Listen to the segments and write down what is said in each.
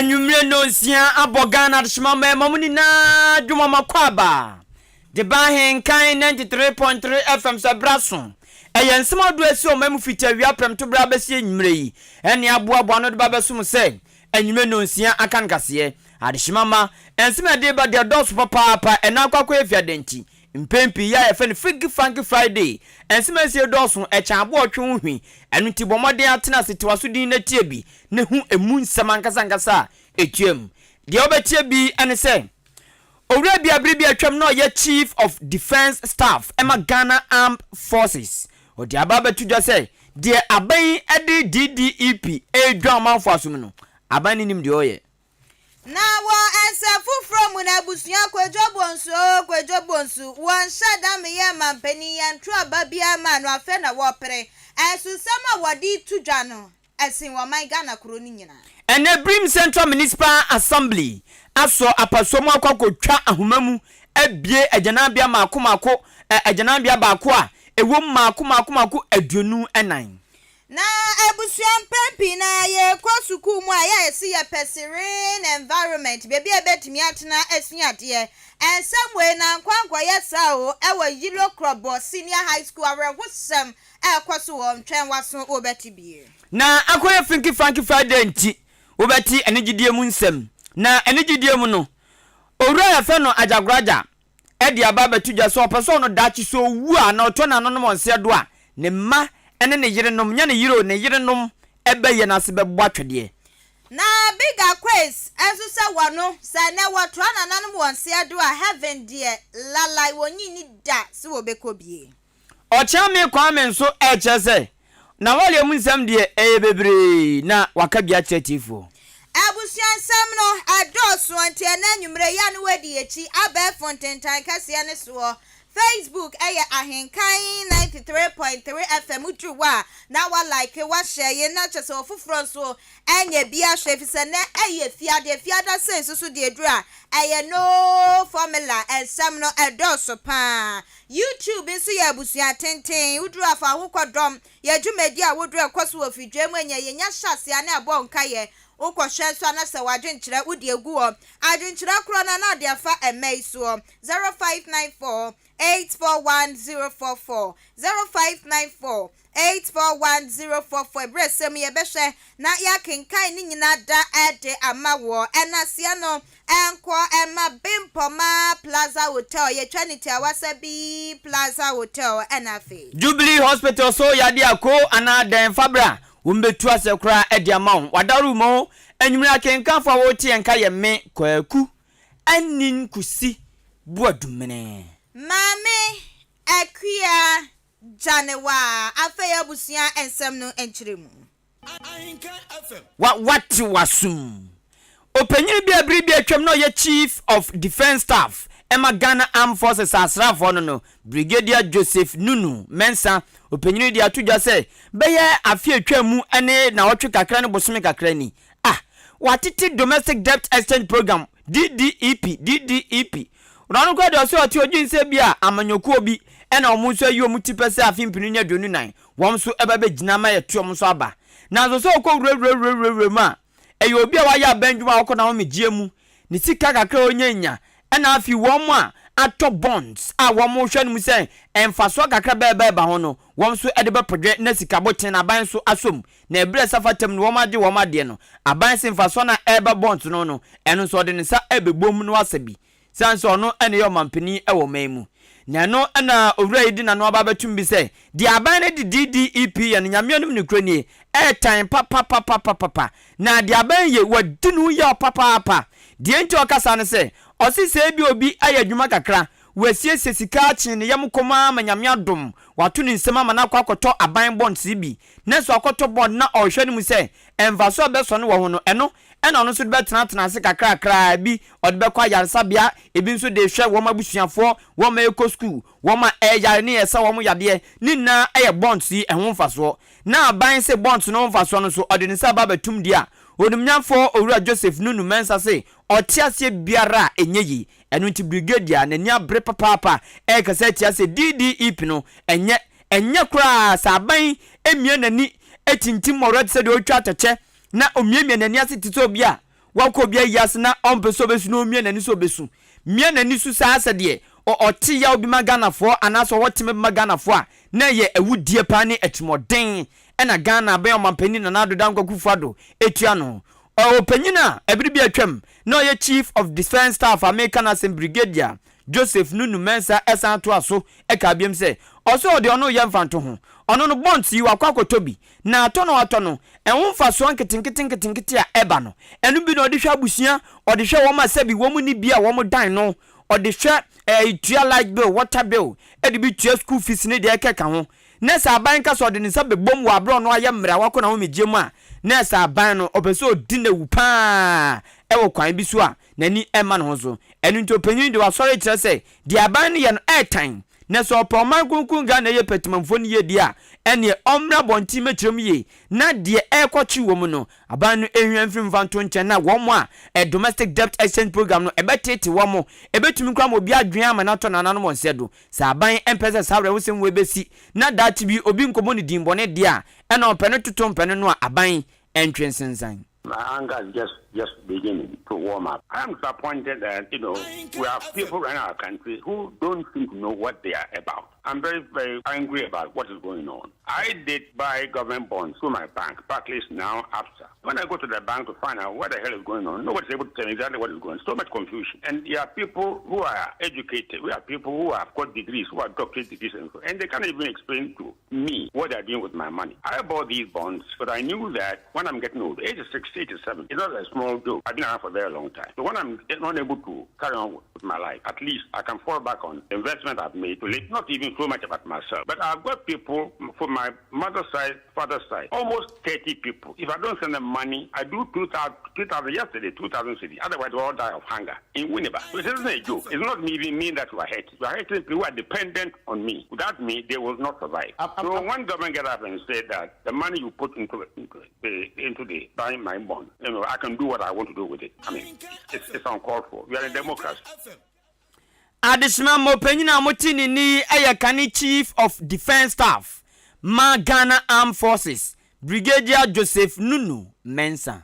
Anwummere nnɔnsia abɔ Ghana adehyema mmarima mu nyinaa dwuma ma kɔ aba de ba Ahenkan 93.3 FM sɛ bra so. Ɛyɛ nsɛm ahodoɔ a ɛsi ɔman mu fiti awia prɛmto berɛ abɛsi anwummere yi ɛne aboaboa ano de ba bɛsom sɛ anwummere nnɔnsia aka nkaseɛ. Adehyema mma, nsɛm a ɛde ba deɛ ɛdɔɔso papaapa ɛna akɔ akɔyɛ fiada nti Mpɛn pii yi a yɛfrɛ no Figgy Funky Friday, nsɛm a ɛsie dɔɔso, ɛkyɛn aboa a ɔtwe wo hwi. Ɛno nti bɔ mmɔden ara tena ase, te w'aso dinn na tie bi, na hu emu nsɛm ankasankasa a etua mu. Deɛ wobɛtie bi ne sɛ, Owura bi a bere bi a atwam na ɔyɛ Chief of Defence Staff ma Ghana Armed Forces, ɔde aba abɛto dwa sɛ deɛ aban yi de DDEP redwa ɔmanfoɔ asom no, aban no nnim deɛ ɔreyɛ. Na wɔ nsɛm foforɔ mu no abusua Kwadwo Bonsu oo Kwadwo Bonsu, wɔnhyɛ da meyɛɛ mampanin, yɛnto aba biara mmaa no, afei na wɔpere. Ɛnso nsɛm a wɔde reto dwa no, ɛsen ɔman Ghana kuro no nyinaa. Ɛnnɛ Birim Central Municipal Assembly asɔ apasoɔ mu akɔ akɔtwa ahoma mu abue agyananbea mmaako mmaako agyananbea baako a ɛwɔ mu mmaako mmaako mmaako 24. Na abusua mpɛn pii no ara yɛkɔ sukuu mu a ɛyɛ a yɛse yɛpɛ serene environment, baabi a yɛbɛtumi atena asua adeɛ. Nsɛm wei na ankɔ ankɔyɛ saa o, ɛwɔ Yilo Krɔbɔ Senior High School awerɛhosɛm ɛrekɔ so wɔ ntwɛn w'aso wobɛte bie. Na akɔyɛ Finky Franky Friday nti wobɛte anigyedie mu nsɛm. Na anigyedie mu no, owura a yɛfrɛ no Agyagoraagya de aba abɛto dwa sɛ ɔpɛ sɛ ɔno daakye sɛ ɔwu a na ɔtɔ n'anonom ɔnseɛ do a, ne mma ne ne yerenom, nyɛ ne yere o, ne yerenom bɛyɛ n'ase bɛbɔ atwɛdeɛ. Na Bigger Quays nso sɛ wɔno, sɛ nnɛ wɔtoa nananom wɔn seɛ do a, heaven deɛ, lalai wɔnnye nni da sɛ wɔbɛkɔ bie. Ɔkyeame Kwame nso rekyerɛ sɛ n'awareɛ mu nsɛm deɛ ɛyɛ bebree na waka bi akyerɛ atiefoɔ. Abusua nsɛm no ɛdɔɔso nti ɛnɛ anwummerɛ yi a ne woadi akyi abɛɛfo ntentan kɛseɛ no soɔ. Facebook ɛyɛ Ahenkan 93.3 FM woduru hɔ a na wa like wa share na kyerɛ sɛ ɔfoforɔ nso anya bi ahwɛ efisɛ nɛ ɛyɛ fiada fiada sei nso so deɛ ɛduru a ɛyɛ no formula nsɛm no ɛdɔɔso paa. YouTube nso yɛ abusua tenten. Woduru a fa wo ho kɔdɔm. Yɛ dwumadi a woduru a ɛkɔ so wɔ fidua mu anya yɛnya hyɛ ase a na ɛbɔ nkaeɛ. Wokɔhwɛ nso a na sɛ w'adwenkyerɛ wode agu hɔ. Adwenkyerɛ korɔ no a na wode afa ɛmma yi soɔ, 0594 841 044, 0594 841044 Ɛberɛ sɛ mu yɛbɛhwɛ na yɛakenkan ne nyina da de ama woɔ. Ɛnaseɛ no nkɔ mma Bempɔma Plaza Hotel, yɛtwa ne tiawa sɛ B Plaza Hotel, ɛna afei. Jubilee Hospital so yadeɛ a koo anaa dɛn fa bra, wɔbɛtu aseɛ koraa de ama wo. Wadaworo mu o, anwummere akenkanfoɔ a wɔrete yɛn nka yɛ me, Kwaku Anin Kusi Boadumene. Maame Akua Gyanewa, afei abusua nsɛm no nkyerɛmu. Wa wate w'asom. Ɔpanyin bi a bere bi atwam na ɔyɛ Chief of Defence Staff ma Ghana Armed Forces asraafoɔ no no, Brigadier Joseph Nunu Mensah, ɔpanyin yi de ato dwa sɛ bɛyɛ afe a atwam mu ne nnawɔtwe kakra ne bosome kakra ni a wɔatete Domestic Debt Exchange Programme, DDEP, DDEP, Na ɔno koraa deɛ ɔsɛ ɔte ɔdwen sɛ bi a amanyɔkuo bi ɛna wɔn nso ayi wɔn ti pɛ sɛ afe mpenu ne 24 wɔn nso ɛba bɛgyina ma yɛto wɔn nso aba. Nanso sɛ ɔkɔ wurawurawurawura mu a, ɛyɛ obi a wayɛ aban dwuma a ɔkɔ n'ahomegyeɛ mu, ne sika kakra a ɔnya nya, ɛna afei wɔn a atɔ bonds a wɔn rehwɛ no mu sɛ mfasoɔ kakra bɛɛba ɛba ho no, wɔn nso de bɛpodwɛ na sika boten aban nso asɔ mu. Na ɛberɛ a ɛsɛ fata mu no wɔn agye wɔn adeɛ no, aban se mfasoɔ no a ɛreba bonds no no, ɛno nso ɔde ne nsa ɛrebɛbɔ mu na wasa bi. Sane sɛ ɔno na ɛyɛ ɔmanpanin wɔ ɔman mu. Na ɛno na owura yi de n'ano aba abɛtom bi sɛ, deɛ aban no de DDEP yɛ no, Nyame anom nokorɛ nie, ɛɛtan papapapapapa. Na deɛ aban yi yɛ, wadi ne ho yaw papaapa. Deɛ nti a ɔka saa ne sɛ, ɔse sɛ ebia obi ayɛ adwuma kakra, wasiesie sika akye ne yam kɔm ara ma Nyame adom, wato ne nsam ama no akɔ akɔtɔ aban bonds bi, na sɛ ɔkɔtɔ bond na ɔrehwɛ no mu sɛ mfasoɔ a ɛbɛsɔ no wɔ ho no, ɛno Ɛna ɔno nso de bɛtenatena ase kakrakra, ebi ɔde bɛkɔ ayaresabea, ebi nso de rehwɛ wɔn abusuafoɔ, wɔn a ɛrekɔ sukuu, wɔn a ɛreyare ne ɛsa wɔn yadeɛ, ne nyinaa yɛ bonds yi ɛho mfasoɔ. Na aban se bonds no ho mfasoɔ no nso ɔde ne nsa aba abɛtom deɛ a, Onimnyamfoɔ Owura Joseph Nunu Mensah se ɔte aseɛ biara a ɛnyɛ yie. Ɛno nti Brigadier n'ani abere papaapa ɛrekasa atia sɛ DDEP no ɛnyɛ, ɛnyɛ koraa sɛ aban mia n'ani tintim mmɔwerɛ te sɛ deɛ ɔretwa atɛkyɛ na omiamia n'ani ase te sɛ obi a Wakɔ obi ayi ase na ɔmpɛ sɛ ɔbɛsu na ɔmia n'ani sɛ ɔbɛsu. Mia n'ani so saa sɛ deɛ ɔte yaw bi ma Ghanafoɔ anaasɛ ɔwɔ tema bi ma Ghanafoɔ a, na ɛyɛ awudie paa ne atirimuɔden na Ghana abɛn Ɔmanpanin Nana Addo Dankwa Akufo Addo tua no. Ɔpanyin a ɛbere bi a atwam na ɔyɛ Chief of Defence Staff a meka n'asɛm Brigadier Joseph Nunu Mensah san toaa so kaa biom sɛ, Ɔsɛ ɔde ɔno reyɛ mfantoho. Ɔno no bonds yi wakɔ akɔtɔ bi na atɔ na watɔ no, ɛho mfasoɔ nketenkete nketenkete a ɛba no, ɛno bi na ɔde hwɛ abusua, ɔde hwɛ wɔn a sɛbi wɔn nni bi a wɔn dan no, ɔde hwɛ ɛɛ tua light bill, water bill, ɛde bi tua school fees ne deɛ ɛkeka ho. Na sɛ aban ka sɛ ɔde ne nsa bɛbom wɔ aberɛ a ɔno ayɛ mmerɛ a wakɔ n'ahomegyeɛ mu a, na sɛ aban no ɔpɛ sɛ ɔdi no awu pa ara wɔ kwan bi so a n'ani mma ne ho so. Ɛno nti ɔpanyin yi de wasɔre rekyerɛ sɛ deɛ aban no yɛ no ɛretan, na sɛ ɔpɛ ɔman kronkron Ghana yie pɛ temanfoɔ no yie deɛ a, ɛnneɛ ɔmmra abɔnten mmɛkyerɛ mu yie na deɛ ɛrekɔkye wɔ mu no, aban no nhwɛ mfiri mfa nto nkyɛn na wɔn a Domestic Debt Exchange Programme no ɛbɛteete wɔn, ɛbɛtumi koraa ma obi adwene ama no atɔ nananom wɔn sɛ do. Sɛ aban mpɛ sɛ saa awerɛhosɛm wei bɛsi na daakye bi obi nkɔbɔ no din bɔne deɛ a, ɛna ɔpɛ no toto mpɛ no no a, aban ntwe nsensan. My anger is just just beginning to warm up. I am disappointed that, you know, we have people running our country who don't seem to know what they are about. I'm very, very angry about what is going on. I did buy government bonds through my bank, Barclays now ABSA. When I go to the bank to find out what the hell is going on, nobody's able to tell me exactly what is going on. So much confusion. And there are people who are educated, we have people who have got degrees, who are doctorate degrees, and, so, and they can't even explain to me what they're doing with my money. I bought these bonds, but I knew that when I'm getting old, 86, 87, it's not a small joke. I've been around for a very long time. So when I'm not able to carry on with my life, at least I can fall back on the investment I've made to live, not even so much about myself. But I've got people from my mother's side, father's side, almost 30 people. If I don't send them money, I do 2,000 2, yesterday, 2,000 cedis. Otherwise, they all die of hunger in Winneba. So it isn't a joke. It's not even me that you are hurting. You are hurting people who are dependent on me. Without me, they will not survive. So when government get up and say that the money you put into, into the into the buying my bond, you know, I can do what I want to do with it. I mean, it's, it's uncalled for. We are a democracy. Adesima ma ɔpanyin a mote ne nne yi yɛ kane Chief of Defence Staff ma Ghana Armed Forces, Brigadier Joseph Nunu Mensah.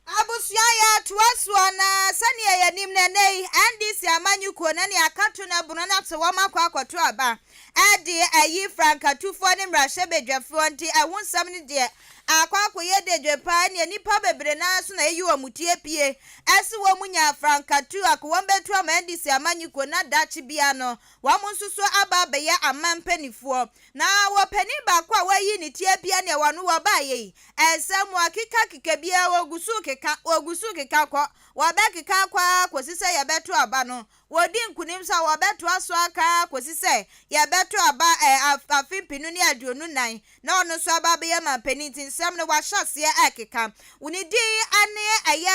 Abusua yɛ toa soɔ na sɛdeɛ yɛnim no ɛnɛ yi NDC amanyɔkuo no ne aka to no abunu no sɛ wɔn akɔ akɔto aba de ayi frankatufoɔ ne mmarahyɛbadwafoɔ nti ɛho nsɛm no deɛ akɔ akɔyɛ dedwe paa ɛneɛ nnipa bebree no ara so na ɛyi wɔn ti apue ɛse wɔn nya frankatu a wɔn bɛtu ama NDC amanyɔkuo na daakye biara no wɔn nso so aba abɛyɛ aman mpanifoɔ Na wɔ panin baako a wayi ne ti apia nea wɔno wɔbaeɛ yi, nsɛm wɔakekakeka biara wɔgu so rekeka, wɔgu so rekeka kɔ, wɔbɛkeka akɔ ara kɔsi sɛ yɛbɛto aba no. Wɔdi nkunim sɛ wɔbɛtoa so aka ara kɔsi sɛ yɛbɛto aba ɛ, afe mpenu ne 24 na ɔno nso aba abɛyɛ manpanin nti nsɛm no wahyɛ aseɛ rekeka. Ne din ne ɛyɛ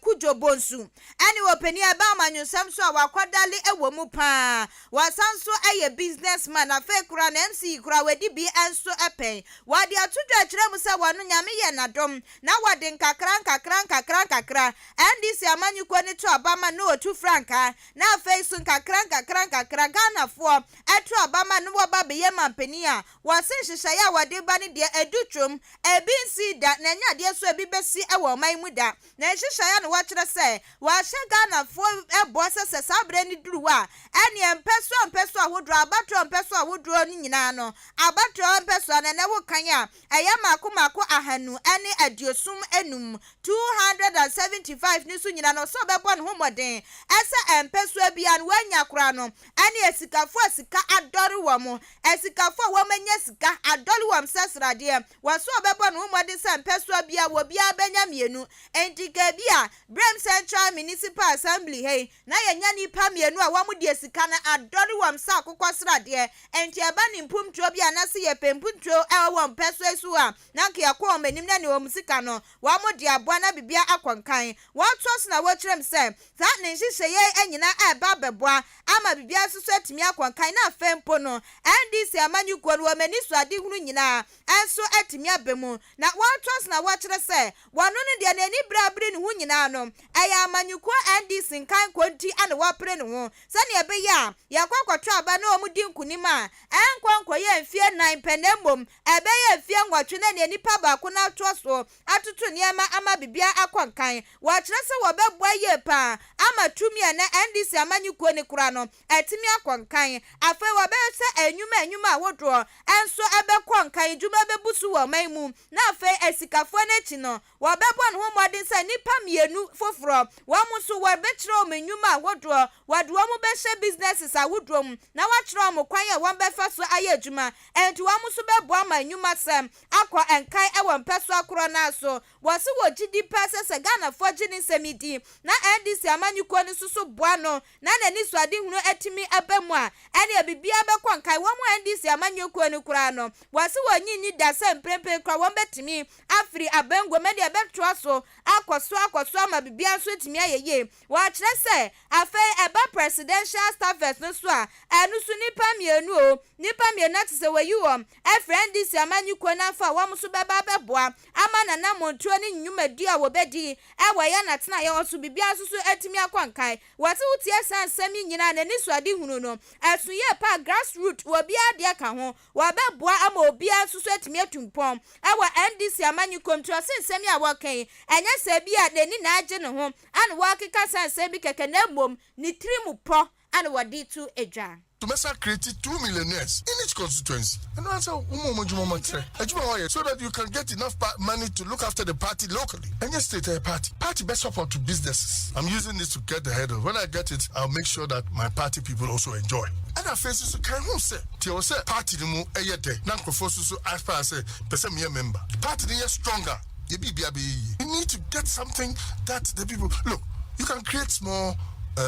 Kudjo Bonsu. Ɛne ɔpanin a ɛba amanyɔsɛm so a wakwadale wɔ mu paa. Wasan nso yɛ business man. Afei koraa no MC koraa wadi bi nso pɛn. Wɔde ato dwa kyerɛ mu sɛ wɔno Nyame yɛ nadom na wɔde nkakra nkakra nkakra nkakra NDC amanyɔkuo no to aba ma no ɔtu frankaa na afei nso nkakra nkakra nkakra Ghanafoɔ to aba ma no wɔba bɛyɛ manpanin a wɔse nhyehyɛeɛ a wɔde ba no deɛ ɛdu twom ebi nsii da na ɛnyɛ adeɛ nso a ebi bɛsi wɔ ɔman mu da. Ne nhyehyɛeɛ no wɔkyerɛ sɛ wɔahyɛ Ghanafoɔ bɔ sɛ sɛ saa berɛ no duru hɔ a, ɛnneɛ mpɛsoa mpɛsoa ahodoɔ, abatoɔ mpɛsoa ahodoɔ no nyinaa no, abatoɔ mpɛsoa no ɛnnɛ wokan a, ɛyɛ mmaako mmaako 235, 275 no so nyinaa no, ɔsɛ ɔbɛbɔ ne ho mmɔden sɛ mpɛsoa biara no wɔanya koraa no, ɛne asikafoɔ a sika adɔre wɔn, asikafoɔ a wɔanya sika adɔre wɔn sɛ sradeɛ, Wɔ so a ɔbɛbɔ ne ho mmɔden sɛ mpɛsoa biara wɔ obiara bɛnya mmienu. Enti nka ebia Brem Central Municipal Assembly ha yi na yɛnya nnipa mmienu a wɔn deɛ sika no adɔre wɔn sɛ akokɔ sradeɛ. Enti ɛba ne mpuntuo bi anaase yɛpɛ mpuntuo wɔ mpɛsoa yi so a na nka yɛkɔ wɔn anim na nea wɔn sika no wɔn de aboa na biribiara akɔ nkan. Wɔtoa so na wɔkyerɛ mu sɛ saa ne nhyehyɛeɛ yi nyinaa nyinaa reba abɛboa ama biribiara nso so atumi akɔ nkan na afei mpo no NDC amanyɔkuo no wɔn anisoadehunu nyinaa nso atumi aba mu. Na wɔretoa so na wɔkyerɛ sɛ wɔno no deɛ n'ani bere abere ne ho nyinaa no ɛyɛ amanyɔkuo NDC nkankɔ nti na wɔpere ne ho sɛdeɛ ɛbɛyɛ a yɛkɔ akɔto aba na wɔn di nkunim a ɛnkɔ nkɔyɛ mfeɛ nnan pɛ na mmom ɛbɛyɛ mfeɛ nwɔtwe na nea nipa baako no atoa so atoto nneɛma ama biribiara akɔ nkan. Wɔkyerɛ sɛ wɔbɛboa yie paa ama tumi a na NDC amanyɔkuo no kura no atumi akɔ nkan. Afei wɔbɛyɛ sɛ nnwuma nnwuma ahodoɔ nso bɛkɔ nkan, adwuma bɛbu so wɔ ɔman mu. Na afei asikafoɔ no akyi no, wɔbɛbɔ ne ho mmɔden sɛ nnipa mmienu foforɔ, wɔn nso wɔbɛkyerɛ wɔn nnwuma ahodoɔ, wɔde wɔn bɛhyɛ businesses ahodoɔ mu na wɔakyerɛ wɔn kwan a wɔbɛfa so ayɛ adwuma. Enti wɔn nso bɛboa ma nnwumasɛm akɔ nkan wɔ mpɛsoa korɔ no ara so. Wɔse wɔgye di paa sɛ sɛ Ghanafoɔ gye ne nsɛm yi di na NDC amanyɔkuo no nso so boa no na n'anisoadehunu atumi aba mu a, ɛneɛ biribiara bɛkɔ nkan. Wɔn NDC amanyɔkuo no koraa no, wɔse wɔnnye nni da sɛ mprempren koraa wɔbɛtumi afiri abanguam, ɛneɛ ɛbɛtoa so akɔ so akɔ so ama biribiara nso atumi ayɛ yie. Wɔkyerɛ sɛ afei ɛba presidential staffers no so a, ɛno nso nnipa mmienu o, nnipa mmienu na kyerɛ sɛ wɔayi wɔn afiri NDC amanyɔkuo no afa a wɔn nso bɛba abɛboa ama n'anammɔntuo ne nnwumadie a wɔbɛdi wɔ yɛn atenaeɛ hɔ so biribiara nso so atumi akɔ nkan. Wɔse wotie saa nsɛm yi nyinaa a n'anisoadehunu no ɛso yie paa, grass root wɔ obiara deɛ ka ho, wɔbɛboa ama obiara nso so atumi atu mpɔn wɔ NDC amanyɔkuo mu. Nti ɔse nsɛm yi a wɔreka yi ɛnyɛ sɛ ebia n'ani na agye ne ho ana wɔrekeka saa nsɛm bi kɛkɛ na mmom ne tiri mu pɔ ana wɔde to dwa. To mɛsa create two millionaires in each constituency. Ɛno ara sɛ woma wɔn adwuma ma trɛ adwuma a wɔyɛ so that you can get enough money to look after the party locally. Ɛnyɛ state ɛyɛ party. Party bɛ support to businesses. I'm using this to get ahead of when I get it I'll make sure that my party people also enjoy. Ɛna afei nso so kan ho sɛ deɛ ɛwɔ sɛ party no mu ɛyɛ dɛ na nkurɔfoɔ nso so aspire sɛ pɛ sɛ meyɛ member. Party no yɛ stronger yɛ biribia bɛyɛ yie. You need to get something that the people look you can create small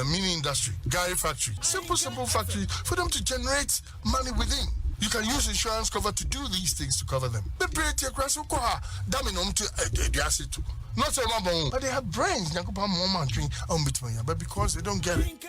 mini industry, gari factory, simple simple factory for them to generate money within. You can use insurance cover to do these things to cover them. Bebree tie kura so kɔ ha dami na ɔmo te aduase to. Not sɛ ɔmo abɔn but they have brains. Nyankopɔn ama ɔmo adwene a ɔmo betumi ayɛ but because they don't get it.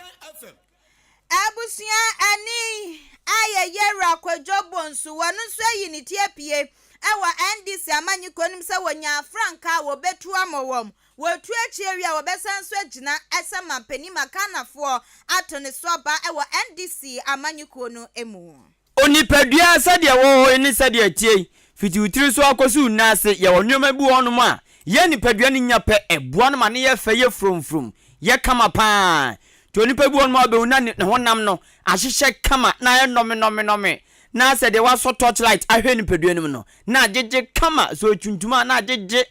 Abusua ani a yɛyɛ Wura Kwadwo Bonsu, wɔn nso ayi ne ti apue wɔ NDC amanyɔkuo no mu sɛ wɔnyaa frankaa a wɔbɛtu ama wɔn. Wɔtu akyi awie a wɔbɛsan nso agyina sɛ mampanin ma Ghanafoɔ ato ne so aba wɔ NDC amanyɔkuo no mu. Onipadua sɛdeɛ ɛwɔ hɔ yi ne sɛdeɛ ɛteɛ yi, fiti wo tiri so ara kɔsi wo nan ase, yɛwɔ nneɛma bi wɔ hɔnom a, yɛn nipadua no nya pɛ, ɛboa no ma no yɛ fɛ, yɛ frɔmfrɔm, yɛ kama pa ara. Nti onipa bi wɔ hɔnom a wobɛhu na ne honam no ahyehyɛ kama na ayɛ nɔmenɔmenɔme, na sɛ deɛ wasɔ torchlight ahwɛ nipadua no mu no, na agyegye kama, sɛ ɔyɛ tuntum a na agyegye,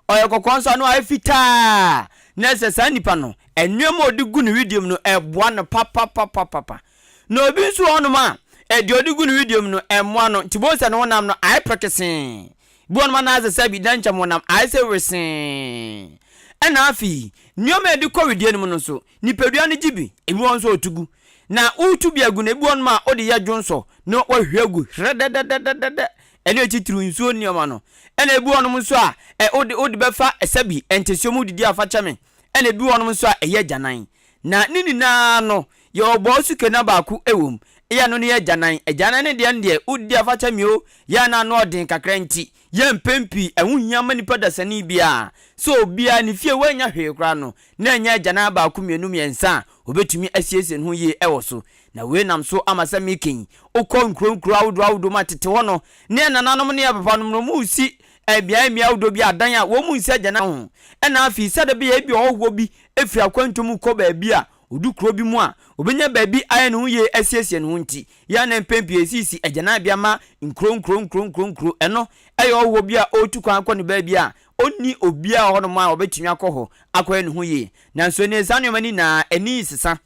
ɔyɛ kɔkɔɔ nso a na wayɛ fitaa. Na sɛ saa nipa no, nneɛma a ɔde gu ne wedeɛ mu no, ɛboa no papapapapa. Na obi nso wɔ hɔnom a, deɛ ɔde gu ne wedeɛ mu no, ɛmmoa no. Nti bohu sɛ ne honam no ayɛ prekesee. Bi wɔ hɔnom a na ayɛ sɛ sɛbi dɛnkyɛm honam, ayɛ sɛ wesee. Ɛna afei, nneɛma a yɛde kɔ wedeɛ no mu no nso, nipadua no gye bi, ebi wɔ hɔ nso a ɔtu gu. Na woretu bi agu no, ebi wɔ hɔnom a wode yɛ dwonsɔ na woahwie agu herɛdɛdɛdɛdɛdɛ. Ɛne atitiriw nsuo nneɛma no. Ɛna ebi wɔ hɔnom nso a, ɛ, wode, wode bɛfa sɛbi ntɛsuo mu didi a fa kyɛ me. Ɛna ebi wɔ hɔnom nso a ɛyɛ agyanan. Na ne nyinaa no, yɛwɔ bɔɔso kena baako wɔ mu. Eyɛ no no yɛ agyanan. Agyanan no deɛ no deɛ, wodidi a fa kyɛ me o, yɛ a na ano ɔden kakra nti, yɛ mpɛn pii, ɛho hia ma nipa dasani biara sɛ obiara ne fie wannya hwee koraa no, na anya agyanan baako, mmienu, mmiɛnsa a obetumi asiesie ne ho yie wɔ so. Na wei nam so ama sɛ meka yi, wokɔ nkuro nkuro ahodoɔ ahodoɔ mu a tete hɔ no, ne yɛn nananom ne yɛn papanom no, wɔresi mmeae mmeae ahodoɔ bi adan a wɔn nsi agyanan ho. Ɛna afei sɛdeɛ ɛbɛyɛ ebi ɔhɔhoɔ bi firi akwantuo mu kɔ baabi a, ɔdu kuro bi mu a, ɔbɛnya baabi ayɛ ne ho yie asiesie ne ho nti, yɛ a na mpɛn pii yɛsisi agyananbea ma nkuro nkuro nkuro nkuro nkuro. Ɛno yɛ ɔhɔhoɔ bi a ɔretu kwan akɔ ne baabi a ɔnni obiara wɔ hɔnom a ɔbɛtumi akɔ hɔ akɔyɛ ne ho yie. Nanso ɛnnɛ saa nneɛma no nyinaa ani resesa.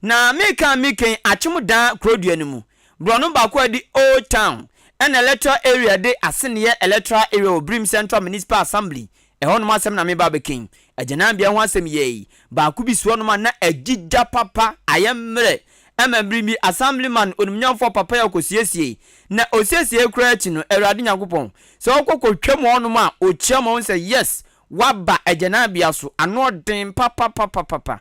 Na meka a meka yi, Akyem Dan kurodua no mu, borɔno baako a ɛde Old Town ɛna Electoral Area de Aseneɛ Electoral Area wɔ Birim Central Municipal Assembly, ɛhɔnom asɛm na mereba abɛka yi. Agyananbea ho asɛm yɛi baako bi si hɔnom a na agyigya papa, ayɛ mmerɛ, ɛma bere bi Assemblyman onimnyamfoɔ papa yi a ɔkɔsiesiei, na ɔsiesiei koraa akyi no, Awurade Nyankopɔn, sɛ wokɔ kɔtwam hɔnom a, ɔkyia ma wohu sɛ yes, Woaba agyananbea so, ano ɔden papapapapa.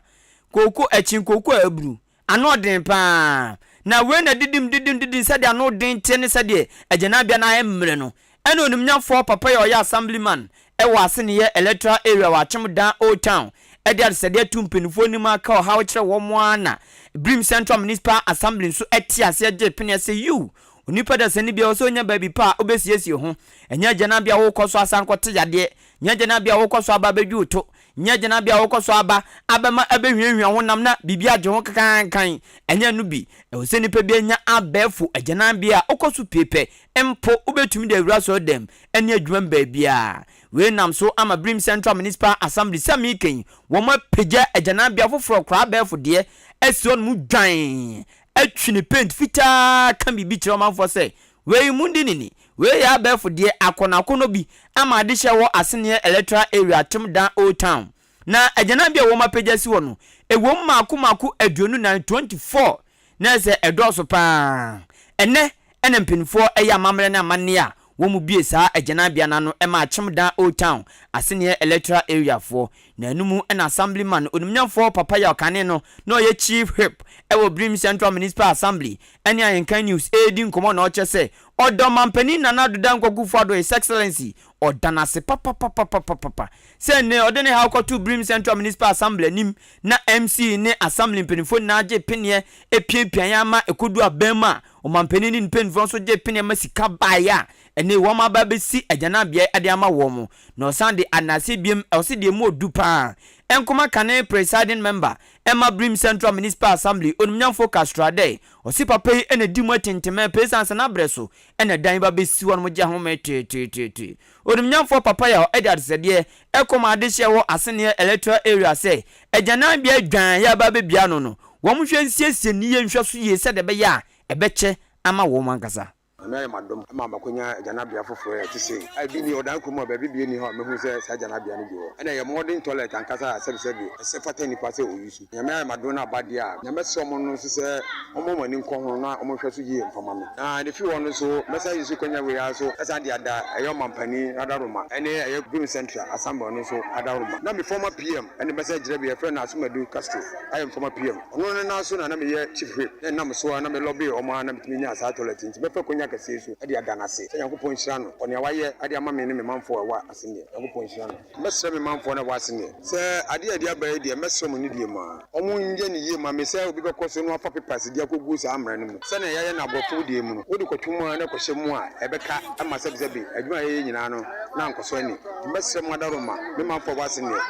Kooko, ɛkyen kooko a aburu. Ano ɔden pa ara. Na wei na didim didim didim sɛdeɛ ano den teɛ ne sɛdeɛ agyananbea no ayɛ mmerɛ no. Ɛna onimnyafoɔ papa yi a ɔyɛ Assemblyman wɔ Aseneyɛ Electoral Area wɔ Akyem Dan Old Town de adesrɛdeɛ ato mpaninfoɔ anim aka ɔhaw kyerɛ wɔn ara na Birim Central Municipal Assembly nso te aseɛ gyee peneɛ sɛ yiw, onipa dasani biara ɛwɔ sɛ ɔnya baabi pa a ɔbɛsiesie ho. Ɛnyɛ agyananbea a wokɔ so asan kɔte yadeɛ, nyɛ agyananbea a wokɔ so aba abɛdwi wo to, Nyɛ gyinabea a wokɔ so aba abɛma abɛhwiahwia wo honam na biribi agye ho kakankan. Ɛnyɛ ɛno bi. Ɛwɔ sɛ nipa bi anya abɛɛfo agyananbea a wokɔ so pue pɛ. Mpo wobɛtumi de awura asɔredan mu ne adwuma mu baabiara. Wei nam so ama Birim Central Municipal Assembly sɛ mereka yi, wɔapagya agyananbea foforɔ koraa abɛɛfo deɛ asi hɔnom dwann atwi ne paint fitaa ka biribi kyerɛ ɔmanfoɔ sɛ Wei mundi no ni, wei yɛ abɛɛfo deɛ akɔnɔakɔnɔ bi ama adehyɛ wɔ Aseneɛ Electoral Area Atem Dan Old Town. Na agyananbea a wɔapagya asi hɔ no, ɛwom mmaako mmaako 24, 24, na ɛsɛ ɛdɔɔso pa ara. Ɛnnɛ na mpanimfoɔ yɛ amammerɛ ne amanneɛ a wɔbue saa agyananbea no ano ma Akyem Dan Old Town, Aseneɛ Electoral Area foɔ. Na ɛno mu na Assemblyman onimnyamfoɔ Papa Yaw Kane no na ɔyɛ Chief Whip wɔ Birim Central Municipal Assembly ne Ahenkan News redi nkɔmmɔ na ɔkyerɛ sɛ ɔda Ɔmanpanin Nana Addo Dankwa Akufo-Addo His Excellency ɔda no ase papapapapapa sɛ nnɛ ɔde ne haw kɔtoo Birim Central Municipal Assembly anim na MC ne Assembly mpanimfoɔ nyinaa gyee peneɛ piapiaeɛ ama ɛkɔduu aban mu a Ɔmanpanin ne ne mpanimfoɔ nso gyee peneɛ ma sika baeɛ a ɛnne wɔn aba abɛsi agyananbea de ama wɔn. Na ɔsan de anaase biom ɔse deɛ emu ɔdu paa nkɔma kane presiding member ɛma Birim Central Municipal Assembly Onimnyamfo Castro Adei ɔse papa yi na di mu atintimɛ pɛ esiane sɛ n'abrɛ so na dan yi ba bɛsi hɔ nom gye ahome teeteetee. Onimnyamfoɔ Papa Yaw de adesrɛdeɛ ɛkɔma adehyeɛ wɔ Aseneɛ Electoral Area sɛ agyananbea dwan yɛ aba abɛbia ano no wɔn hwɛ nsiesie ne yie nhwɛ so yie sɛdeɛ ɛbɛyɛ a ɛbɛkyɛ ama wɔn ankasa. Nyame ayɛ m'adom ma makonya agyanabea foforɔ a ɛte sei a ebi nni ɔdan kurom a baabi biara nni hɔ a mɛhunu sɛ saa agyanabea no bi wɔ. Ɛna ɛyɛ modern toilet ankasa a sɛbesɛbe ɛsɛ fata nnipa sɛ ɔyusu. Nyame ayɛ m'adom na aba deɛ a, nea mɛsrɛ wɔn no nso sɛ wɔmmɔ wɔn ani nkɔ ho na wɔnhwɛ so yie mfa ma me. Na deɛ ɛfiri hɔ no nso mɛsan ayusu kwanya wei ara nso asan de ada ɛyɛ ɔmampanin adaworoma ɛne ɛyɛ Birim Central Assembly no nso adaworoma. Na me former PM ɛne bɛsɛ gyerɛ bi yɛfrɛ no Asumadu Castro ayɛ me former PM. Ɔno ne nan so na na meyɛ chief whip na ɛnam so ara na me lobby wɔn ara na metumi nyaa saa toilet yi nti mɛfa akonya kɛseɛ yi so de ada no ase sɛ Nyankopɔn nhyira no wɔ nea wayɛ de ama me ne me manfoɔ a ɛwɔ Aseneɛ. Nyankopɔn nhyira no. Mɛsrɛ me manfoɔ no a ɛwɔ Aseneɛ sɛ adeɛ a yɛde aba yi deɛ mɛsrɛ mo nidie mu ara wɔn nyɛ no yie ma me sɛ obi bɛkɔ so na wafa papers de akɔgu saa mmara no mu sɛnea yɛayɛ no aborɔfo deɛ mu no wode kɔto mu ara na ɛkɔhyɛ mu a ɛbɛka ma sɛbesɛbe adwuma a yɛyɛ nyinaa no na ankɔ so anni. Nti mɛsrɛ mo adaworoma, me manfoɔ a ɛwɔ ase nneɛ,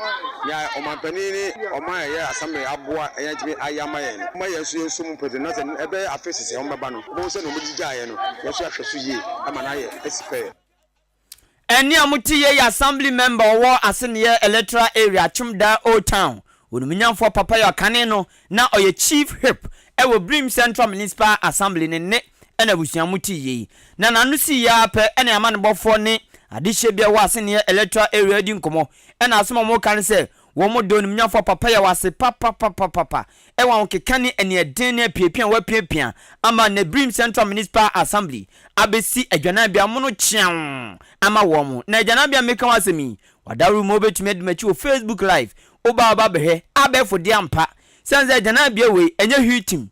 nea ɔmanpanin ne ɔman a ɛyɛ Assembly aboa yɛn atumi ayɛ ama yɛn no, momma yɛn nso yɛnso mu pɛtɛ na sɛ ɛbɛyɛ afe sesɛɛ wɔbɛba no, wobɛhu sɛ nea wɔde gyaa yɛn no, yɛn nso yɛahwɛ so yie ama no ayɛ asi pɛyɛ. Ɛnne a mote yei yɛ Assembly Member a ɔwɔ Aseneɛ Electoral Area, Akyem-Daa Old Town, Onimnyamfoɔ Papayɔ Kane no na ɔyɛ Chief Whip wɔ Birim Central Municipal Assembly ne nne na abusua mote yei. Na n'ano sii yɛ ara pɛ na amanebɔfoɔ ne adehyeɛ bi a ɛwɔ Aseneɛ Electoral Area redi nkɔmmɔ na asɛm a wɔreka ne sɛ wɔn da Onimnyamfoɔ Papayɔ ase papapapapa wɔ ahokeka ne aniɛden ne apiapia a wapiapia ama nnɛ Birim Central Municipal Assembly abɛsi adwananbea mono kyeaw ama wɔn. Na agyananbea a meka ho asɛm yi, wadaworo mu a wobɛtumi adi m'akyi wɔ Facebook Live, woba a woba bɛhwɛ, abɛɛfo deɛ ampa. Sɛne sɛ agyananbea wei ɛnyɛ hwiitim,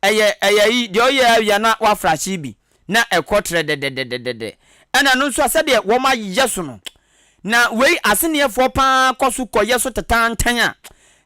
ɛyɛ ɛyɛ ayi deɛ ɔyɛ awia na wafrahye bi na ɛkɔ trɛ dɛdɛdɛdɛdɛ. Ɛna ɛno nso a sɛdeɛ wɔn ayɛ so no, na wei aseneɛfoɔ paa kɔ so kɔyɛ so tetantan a,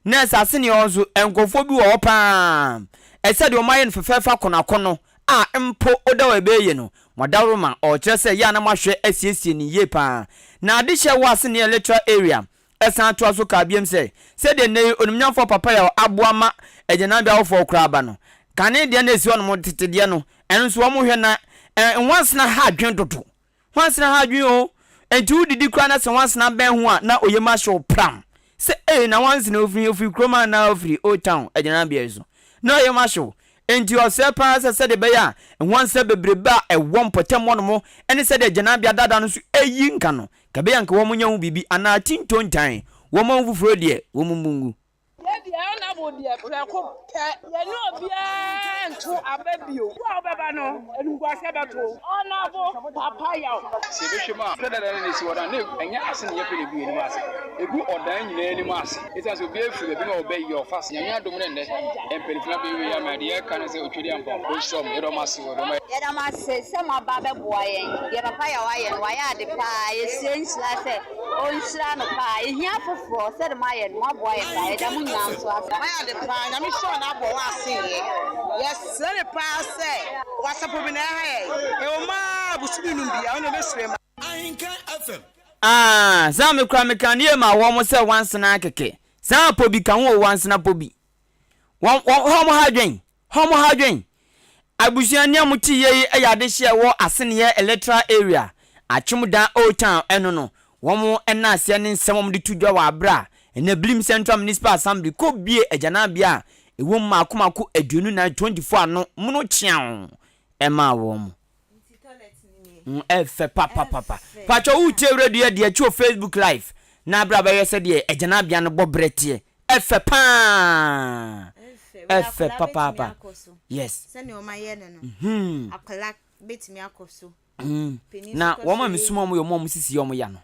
na ɛsɛ aseneɛ hɔ nso nkurɔfoɔ bi wɔ hɔ paa, ɛsɛ deɛ wɔn ayɛ no fɛfɛɛfɛ akɔnɔakɔnɔ a mpo woda hɔ a ɛbɛyɛ yie no, mo adaworoma ɔrekyerɛ sɛ yɛ a na moahwɛ asiesie no yie paa. Na adehyɛ wɔ aseneɛ literal area Ɛsan toa so kaa biom sɛ, Sɛdeɛ nnɛ yi onimnyamfoɔ Papa Yaw aboa ma agyananbea awofoɔ koraa ba no, kane deɛ na ɛsi hɔnom tete deɛ no, ɛno nso wɔhwɛ na nwansena ha adwene dodo. Nwansena ha adwene o! Enti wodidi koraa na sɛ nwansena bɛn ho a na oyam ahye wo pram sɛ ei na nwansena ofiri ofiri kurom anaa ofiri Old Town agyananbea yi so? Na oyam ahye wo. Enti ɔsrɛ paa sɛ sɛdeɛ ɛbɛyɛ a nwansena bebrebe a ɛwɔ mpɔtam hɔnom ne sɛdeɛ agyananbea dada no nso ayi nka no, Ka ɛbɛyɛ anka wɔn nyɛ ho biribi anaa tintontan wɔn ho foforo deɛ wɔn mmu ngu. Yɛ deɛ ɔna. Honourable deɛ prɛko pɛ yɛne obiara nto aba bio. Wo a wobɛba no animguaseɛ bɛto wo. Honourable Papa Yaw. Sɛ yɛbɛhwɛ mu a, sɛ dada no na ɛsi hɔ no a, na ɛnyɛ ase na yɛpɛ na ɛgu yɛn anim ase. Ɛgu ɔdan nyinaa anim ase. Ɛsiane sɛ obiara firi baabi na ɔba yie a, ɔfa ase. Nyame adom no nnɛ, mpanimfoɔ no abɛyɛ wei ama yɛn. Deɛ yɛreka ne sɛ Otwedeampɔn, ɔnhyira wɔn. Yɛda wɔn ase wɔ deɛ wɔayɛ. Yɛda mo ase sɛ moaba abɛboa yɛn. Deɛ papa Yaw ayɛ no, wayɛ ade paa. Yɛsrɛ nhyira sɛ ɔnhyira no paa. Yɛhia afoforɔ sɛdeɛ moayɛ no, moaboa yɛn paa. Yɛda mo nyinaa nso ase. Wayɛ ade paa nyame hyira na abɔ wo ase yɛ yɛsrɛ no paa sɛ wasafo bi na ɛha yɛn ɛwɔ mu aa bosome num bia ɔne ɔbɛsrɛ ma. Ahenkan FM. Aah saa me koraa meka no yie ma wɔn sɛ wansena kɛkɛ saa pɔ bi ka ho o wansena pɔ bi wɔn wɔn hɔ mo ha adwen hɔ mo ha adwen abusua nea mo te yie yi yɛ adehyeɛ ɛwɔ aseneɛ electoral area atwemdan old town ɛno no wɔn ɛna aseɛ ne nsɛm wɔn de to dwa wɔ abere a ɛnɛ bilim central municipal assembly kɔ bie agyananbea a ɛwɔ mu mako mako 24 24 ano mono kyeaw ɛmaa wɔn. Mm, ɛfɛ papapapa. Pakyɛ wotie radio yɛ deɛ akyi wɔ Facebook live na abira bɛyɛ sɛ deɛ agyanabea no bɔ berɛ teɛ. Ɛfɛ paa. Ɛfɛ papaapa. Yes. Sɛnea wɔn ayɛ no no. Mhm. Akwadaa bɛtumi akɔ so. Mm. Na wɔn a mesuma wɔn yɛ wɔn a wɔn sisi yɛ wɔn ya no.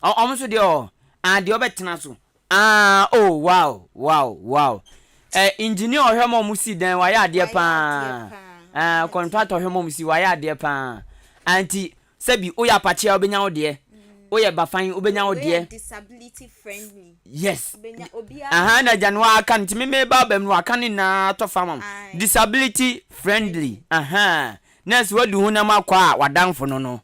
Ɔmo nso deɛ ɔ ah deɛ ɔbɛtena so ah oh wow wow wow ɛ engineer ɔhwɛ ma ɔmo si dan wayɛ adeɛ paa ah contractor ɔhwɛ ma ɔmo si wayɛ adeɛ paa ah nti sɛbi woyɛ apakye a wobɛnya wo deɛ woyɛ bafan wobɛnya wo deɛ yes aha na agya no aka no nti me meba aba mu no waka ne nyinaa tɔ fa ma disability friendly aha Nurse wadu honam akɔ a w'adamfo no no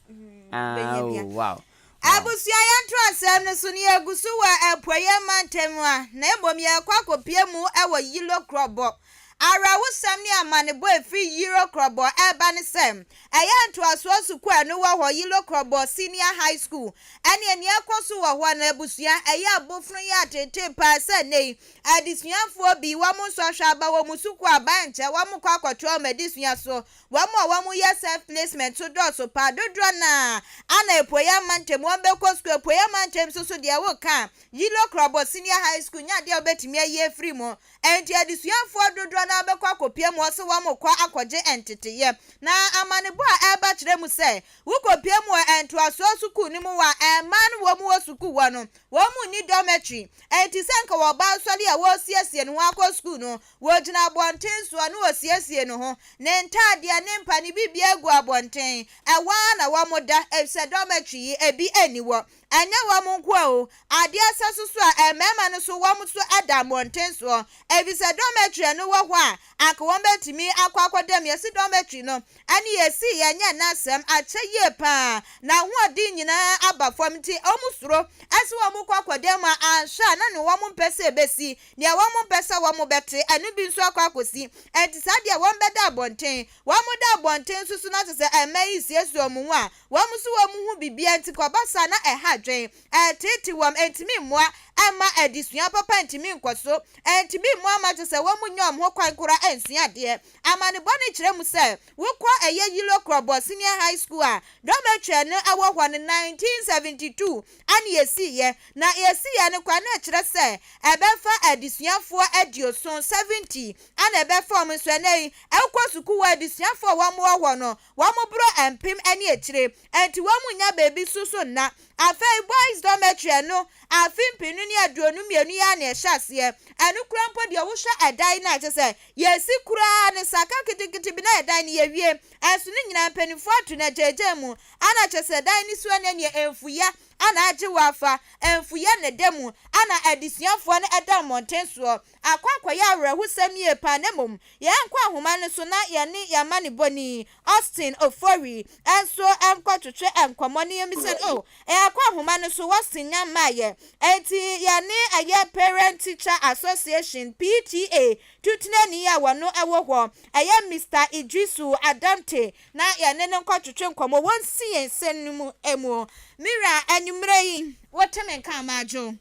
ah oh wow. Abusua yɛnto asɛm no so no yɛgu so wɔ apueɛ mantam a na mmom yɛrekɔ akɔpue mu wɔ Yilo Krɔbɔ. Awerɛhosɛm ne amanebɔ a ɛfiri Yilo Krɔbɔ reba ne sɛ ɛyɛ ntoasoɔ sukuu a ɛno wɔ hɔ Yilo Krɔbɔ Senior High School ɛne nea ɛkɔ so wɔ hɔ no abusua ɛyɛ abofono yɛ ateetee paa sɛ nnɛ yi Adesuafoɔ bi, wɔn nsɔhwɛ aba wɔn sukuu aba nkyɛ wɔn kɔ akɔtoa wɔn adesua so. Wɔn a wɔn yɛ self placement nso dɔɔso paa. Dodoɔ no ara na Apueɛ mantam wɔn bɛkɔ sukuu. Apueɛ mantam nso so deɛ woka a, Yilo Krɔbɔ Senior High School nyɛ adeɛ a wobɛtumi ayi afiri mu. Enti adesuafoɔ dodoɔ no ara bɛkɔ akɔpue mu hɔ sɛ wɔn rekɔ akɔgye nteteyɛ. Na amanebɔ a ɛreba kyerɛ mu sɛ, wokɔpue mu wɔ ntoasoɔ sukuu no mu hɔ a, mmaa no wɔn wɔ sukuu hɔ no, wɔn nni dormitory. Enti sɛ anka wɔba asɔre a wɔresiesie ne ho akɔ sukuu no, wɔgyina abɔnten soɔ na wɔsiesie ne ho. Ne ntaadeɛ, ne mpa, ne biribiara gu abɔnten. Ɛhɔ ara na wɔda, efisɛ dormitory yi, ebi nni hɔ. Ɛnyɛ wɔn nko ara o, adeɛ sa so so a, mmarima no nso, wɔn nso da mmɔnten soɔ, efisɛ dormitory a ɛno wɔ hɔ a, anka wɔbɛtumi akɔ akɔda mu. Yɛse dormitory no, ɛne yɛsii yɛn nyɛ n'asɛm akyɛ yie paa, n'ahoɔden nyinaa aba fam nti wɔn suro sɛ wɔn kɔ akɔda mu a anhwɛ a na nea wɔn mpɛ sɛ ɛbɛsi, nea wɔn mpɛ sɛ wɔn bɛte ɛno bi nso akɔ akɔsi, ɛnti saa deɛ wɔn bɛda abɔnten, wɔn da abɔnten nso so na kyerɛ sɛ mmaa yi siesie wɔn ho a wɔn nso wɔn ho biribiara nti kɔba saa na ɛha adwene, ɛreteete wɔn, ɛntumi mmoa mma adesua papa ntumi nkɔ so, ɛntumi mmoa ma kyerɛ sɛ wɔn nnya wɔn ho kwan koraa nsua adeɛ. Amanebɔ no kyerɛ mu sɛ wokɔ ɛyɛ Yilo Krɔbɔ Senior High School a dormitory no wɔ hɔ no 1972 ana yɛsiiɛ. Na yɛsiiɛ no koraa na ɛkyerɛ sɛ ɛbɛfa adesuafoɔ aduoson, 70, ana ɛbɛfa wɔn nso ɛnnɛ yi wokɔ sukuu hɔ a adesuafoɔ a wɔn wɔ hɔ no wɔn borɔ mpem ne akyire ɛnti wɔn nnya baabi so so nna. Afei Boys Dormitory ɛno afe mpenu ne 22 yi ara na ɛhyɛ aseɛ. Ɛno koraa mpo deɛ wohwɛ ɛdan no a kyerɛ sɛ Yɛsi koraa no saka ketekete bi na ɛdan no yɛwie. Ɛnso ne nyinaa mpaninfoɔ ato no agyaagyaa mu. Ana kyerɛ sɛ dan no so ɛnɛ neɛ ɛnfuyɛ ana agye wo afa, ɛnfuyɛ na ɛda mu, ana adesuafoɔ no ɛda mmɔnten soɔ. Akɔ akɔyɛ awerɛhosɛm yie paa na mmom yɛnkɔ ahoma no so na yɛne yɛn amanebɔni Austin Ofori nso nkɔtwetwe nkɔmmɔ na yɛmmisa no, oh, yɛakɔ ahoma no so, Austin nya mmaeɛ. Enti yɛne ɛyɛ Parent Teacher Association, PTA, tutenani a wɔno wɔ hɔ, ɛyɛ Mister Idrisu Adamte, na yɛne no nkɔtwetwe nkɔmmɔ. Wɔnsi yɛn nsɛm no mu mu. Me wura, anwummerɛ yi, wote me nka madwo?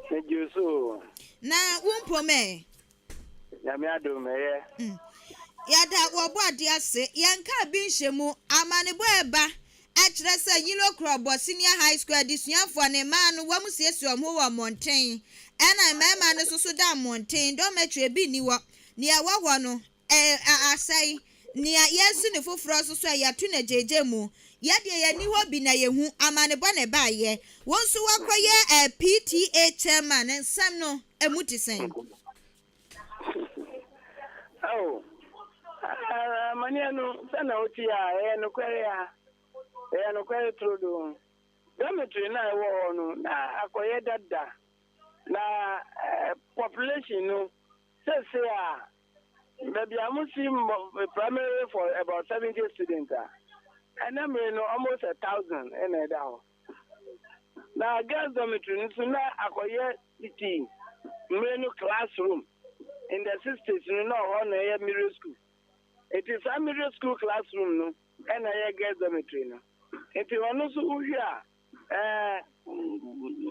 Megye wo so o. Na wo mpom ɛ? Nyame adom, ɛyɛ. Yɛda wɔ Ɔbɔadeɛ ase. Yɛnkaa bi nhyɛ mu. Amanebɔ a ɛba. Ɛkyerɛ sɛ Yilo Krɔbɔ Senior High School adesuafoɔ no, mmaa no, wɔn siesie wɔn ho wɔ mmɔnten, ɛna mmarima no nso so da mmɔnten, dormitory bi nni hɔ, nea ɛwɔ hɔ no, ɛ, asɛe, nea yɛresi no foforɔ nso so ɛ, yɛato no agyaagyaa mu. Yɛ deɛ yɛnni hɔ bi na yɛhu, amanebɔ na ɛbaeɛ. Wo nso woakɔyɛ ɛ, PTA chairman, nsɛm no, ɛmu te sɛn? Ao, amanneɛ no, sɛnea wote a, ɛyɛ nokware a, ɛyɛ nokware turodoo. Dormitory no a ɛwɔ hɔ no, na akɔyɛ dada, na population no, seesei a, baabi a wɔsi primary for about 70 students a, ɛnɛ mmere no, almost 1,000 na ɛda hɔ. Na girls dormitory no nso na akɔyɛ tete mmere no classroom. In the sixties no na ɔhɔ na ɛyɛ middle school. Nti saa middle school classroom no ɛna ɛyɛ girls dormitory no. Nti ɔno nso wohwɛ a ɛɛ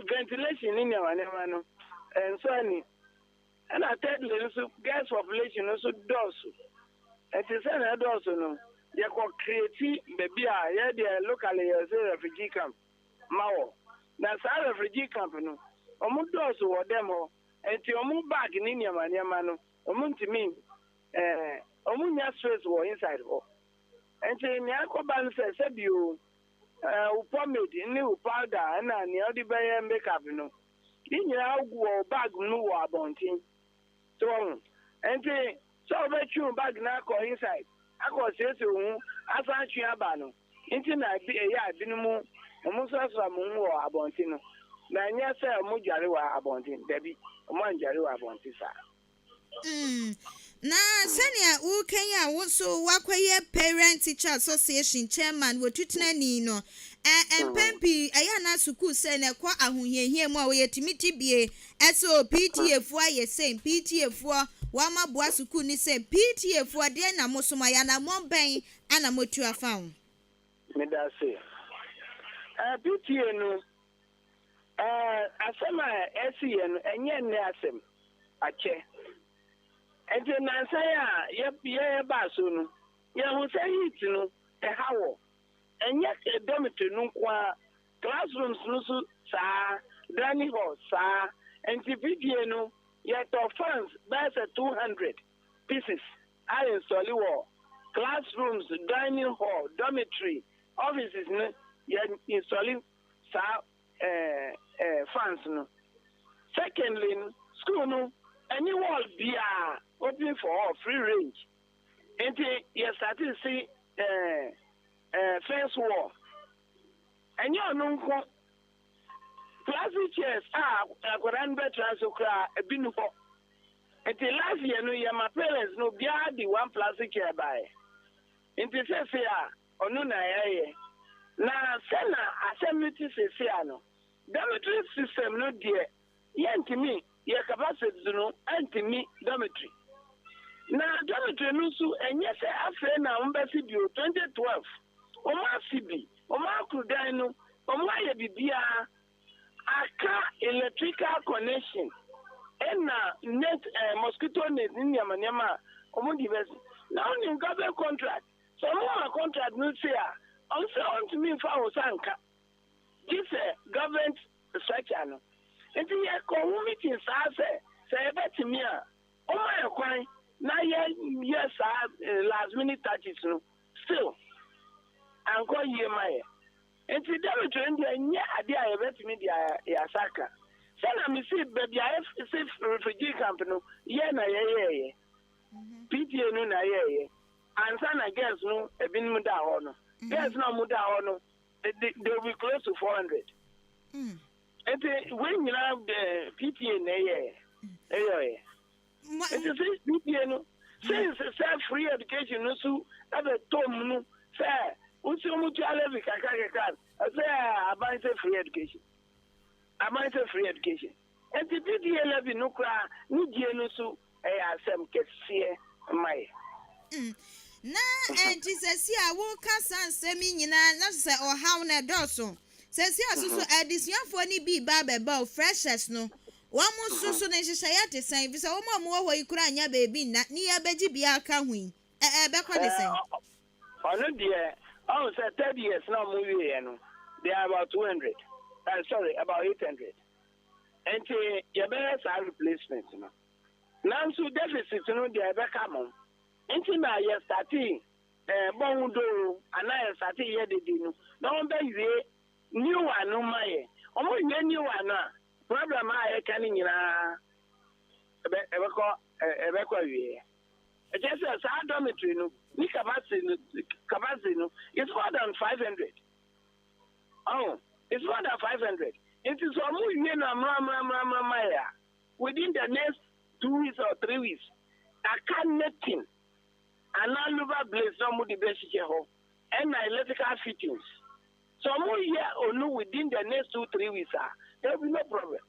ventilation ne nneɛma nneɛma no ɛnsɔ ani. Ɛna thirdly nso girls population no nso dɔɔso. Nti sɛnea ɛdɔɔso no yɛkɔ create baabi a yɛ deɛ locally yɛse refugee camp ma wɔ. Na saa refugee camp no wɔn dɔɔso wɔ dɛm hɔ nti wɔn bag ne nneɛma nneɛma no wɔn ntumi ɛɛ wɔn nnya space wɔ inside hɔ. Nti nea ɛkɔba no sɛ sɛbi o ɛɛ wo pomade ne wo powder ɛna nea wode bɛyɛ make up no Ne nyinaa gu wɔ wo bag mu wɔ abɔnten. So wahu? Nti sɛ wobɛtwe wo bag no akɔ inside akɔ siesie wo ho asan atwe aba no nti na ebi ɛyɛ a ebinom wɔsrasra wɔn ho wɔ abɔnten no. Na ɛnyɛ sɛ wɔdware wɔ abɔnten, dabi, wɔandware wɔ abɔnten saa. Mm. Na sɛnea woreka yi a wo nso woakɔyɛ Parent Teacher Association chairman wɔ tutenani no, ɛ mpɛn pii ɛyɛ a na sukuu sɛ na ɛkɔ ahohiahia mu a wɔyɛ tumi te bie ɛsɛ o PTA foɔ ayɛ sei, PTA foɔ wɔn aboa sukuu no sei, PTA foɔ deɛ na mo so mo ayɛ anammɔn bɛn ana moatu afa ho? Meda ase. Ɛ PTA no Ɛɛ, asɛm a ɛresi yɛn no, ɛnyɛ nnɛ asɛm. Akyɛ. Enti nnansa yi a yɛ yɛbaa so no, yɛahu sɛ heat no, ɛha wɔ. Ɛnyɛ dormitory no nko ara, classrooms no nso saa ara, dining hall saa ara. Enti PTA no, yɛtɔ fans bɛyɛ sɛ 200 pieces a installe wɔ classrooms, dining hall, dormitory, offices no, yɛ installe saa eh eh fans no. Secondly no, school no ɛnye wall biaa, open for all, free range. Nti yɛ startee si eh eh fence wall. Ɛnyɛ ɔno nko, plastic chairs a akwadaa no bɛtra so koraa ebi nni hɔ. Nti last year no yɛma parents no obiara de one plastic chair baeɛ. Nti seesei a Ɔno na yɛyɛ. Na sɛ na asɛm no te seesei a no, dormitory system no deɛ yɛntumi, yɛ capacity no ntumi dormitory. Na dormitory no nso ɛnyɛ sɛ afei na wɔbɛsi bio, 2012 wɔn asi bi, wɔn akoro dan no, wɔn ayɛ biribiara, aka electrical connection ɛna net, eh, mosquito net ne nneɛma nneɛma a wɔn de bɛsi. Na wonim government contract, Sɛ ɔmo ma contract no sei a, ɔmo sɛ ɔntumi nfa wo nsa nka gye sɛ government structure no. Nti yɛ kɔ ho meeting saa sɛ sɛ yɛbɛtumi a ɔma yɛ kwan na yɛ yɛ saa last minute touches no still ankɔ yie ma yɛ. Nti dormitory no deɛ nyɛ adeɛ a yɛbɛtumi de yɛ asa aka. Sɛnea mesi baabi a yɛsi refugee camp no yɛ na yɛyɛɛyɛ. PTA no na yɛɛyɛ. Ansa na girls no ebinom da hɔ no, girls na wɔn da hɔ no, they they will be close to 400. Nti wei nyinaa eh, PTA na ɛyɛ ɛyɔɛ. Nti sɛ PTA no since sɛ free education no so ɛbɛtɔ mu no sɛ wosi wɔn tua levy kakra kakra ɛsɛ aban sɛ free education aban sɛ free education. Enti PTA levy no koraa ne gye no nso ɛyɛ asɛm kɛseɛ ma yɛ. Mm. Na enti sɛsi a woka saa nsɛm yi nyinaa na sɛ ɔhaw no ɛdɔɔso. Sɛsi a soso adesuafoɔ no bi ba abɛba o, freshers no, wɔn nso so no nhyehyɛeɛ te sɛn? Efisɛ wɔn a wɔwɔ hɔ yi koraa nnya baabi nna, ne yɛabɛgye bi aka ho yi, ɛ ɛbɛkɔ ne sɛn? Ɔno deɛ, Ɔhu sɛ third years na ɔmo wieɛ no, they are about 200, sorry, about 800. Nti yɛbɛyɛ saa replacement no. Nanso deficit no deɛ ɛbɛka mo. Nti na yɛ startee eh, bɔ ho doo anaa yɛ startee yɛ dede no na wɔn bɛ wie new one no ma yɛ. Wɔn wie new one no a, problem a yɛka no nyinaa ɛbɛ ɛbɛkɔ ɛbɛkɔ awieɛ. Ɛkyerɛ sɛ saa dormitory no ne capacity no capacity no is more than 500. Oh, it's more than 500. Nti sɛ ɔmo wie no amramramramra ma yɛ a, within the next 2 weeks or 3 weeks, aka netting anaa louver blades na ɔmo de bɛhyehyɛ hɔ ɛna electrical fittings. So ɔmo yɛ onu within the next 2, 3 weeks a, there will be no problem.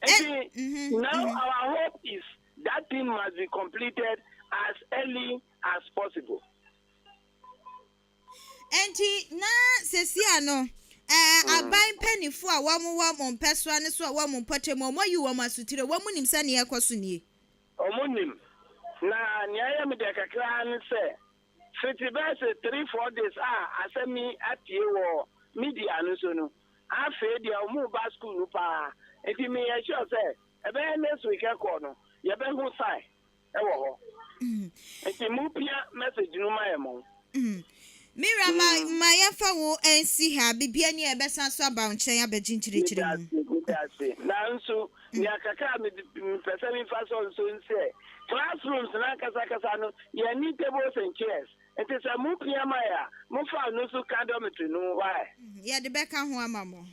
Nti now our hope is that thing must be completed as early as possible. Nti na sesia no aban mpanimfoɔ a wɔn wɔ mo mpɛsoa ne so a wɔn mo mpɔtam, wɔn ayi wɔn asotire, wɔn nim sɛ nea ɛkɔ so nie? Ɔmo nim, na nea ɛyɛ me deɛ kakra ne sɛ fiti bɛyɛ sɛ 3, 4 days a asɛm yi apue wɔ media no so no, afei deɛ ɔmo ba school no paa. Nti meyɛ sure sɛ ɛbɛyɛ next week ɛkɔ no, yɛbɛho sign ɛwɔ hɔ. Nti mo pia message no ma yɛ mo. Mira, ma yɛmfa wo nsi ha. Bibia ni a ɛbɛsan so aba wo nkyɛn abɛgye nkyerɛkyerɛ mu. Medase. Nanso nea kakra a mepɛ sɛ memfa so nso nsɛ classrooms na kasakasa no, yɛni tables and chairs. Nti sɛ mo pia ma yɛ a, momfa no nso ka dormitory no wae. Yɛde bɛka ho ama mo.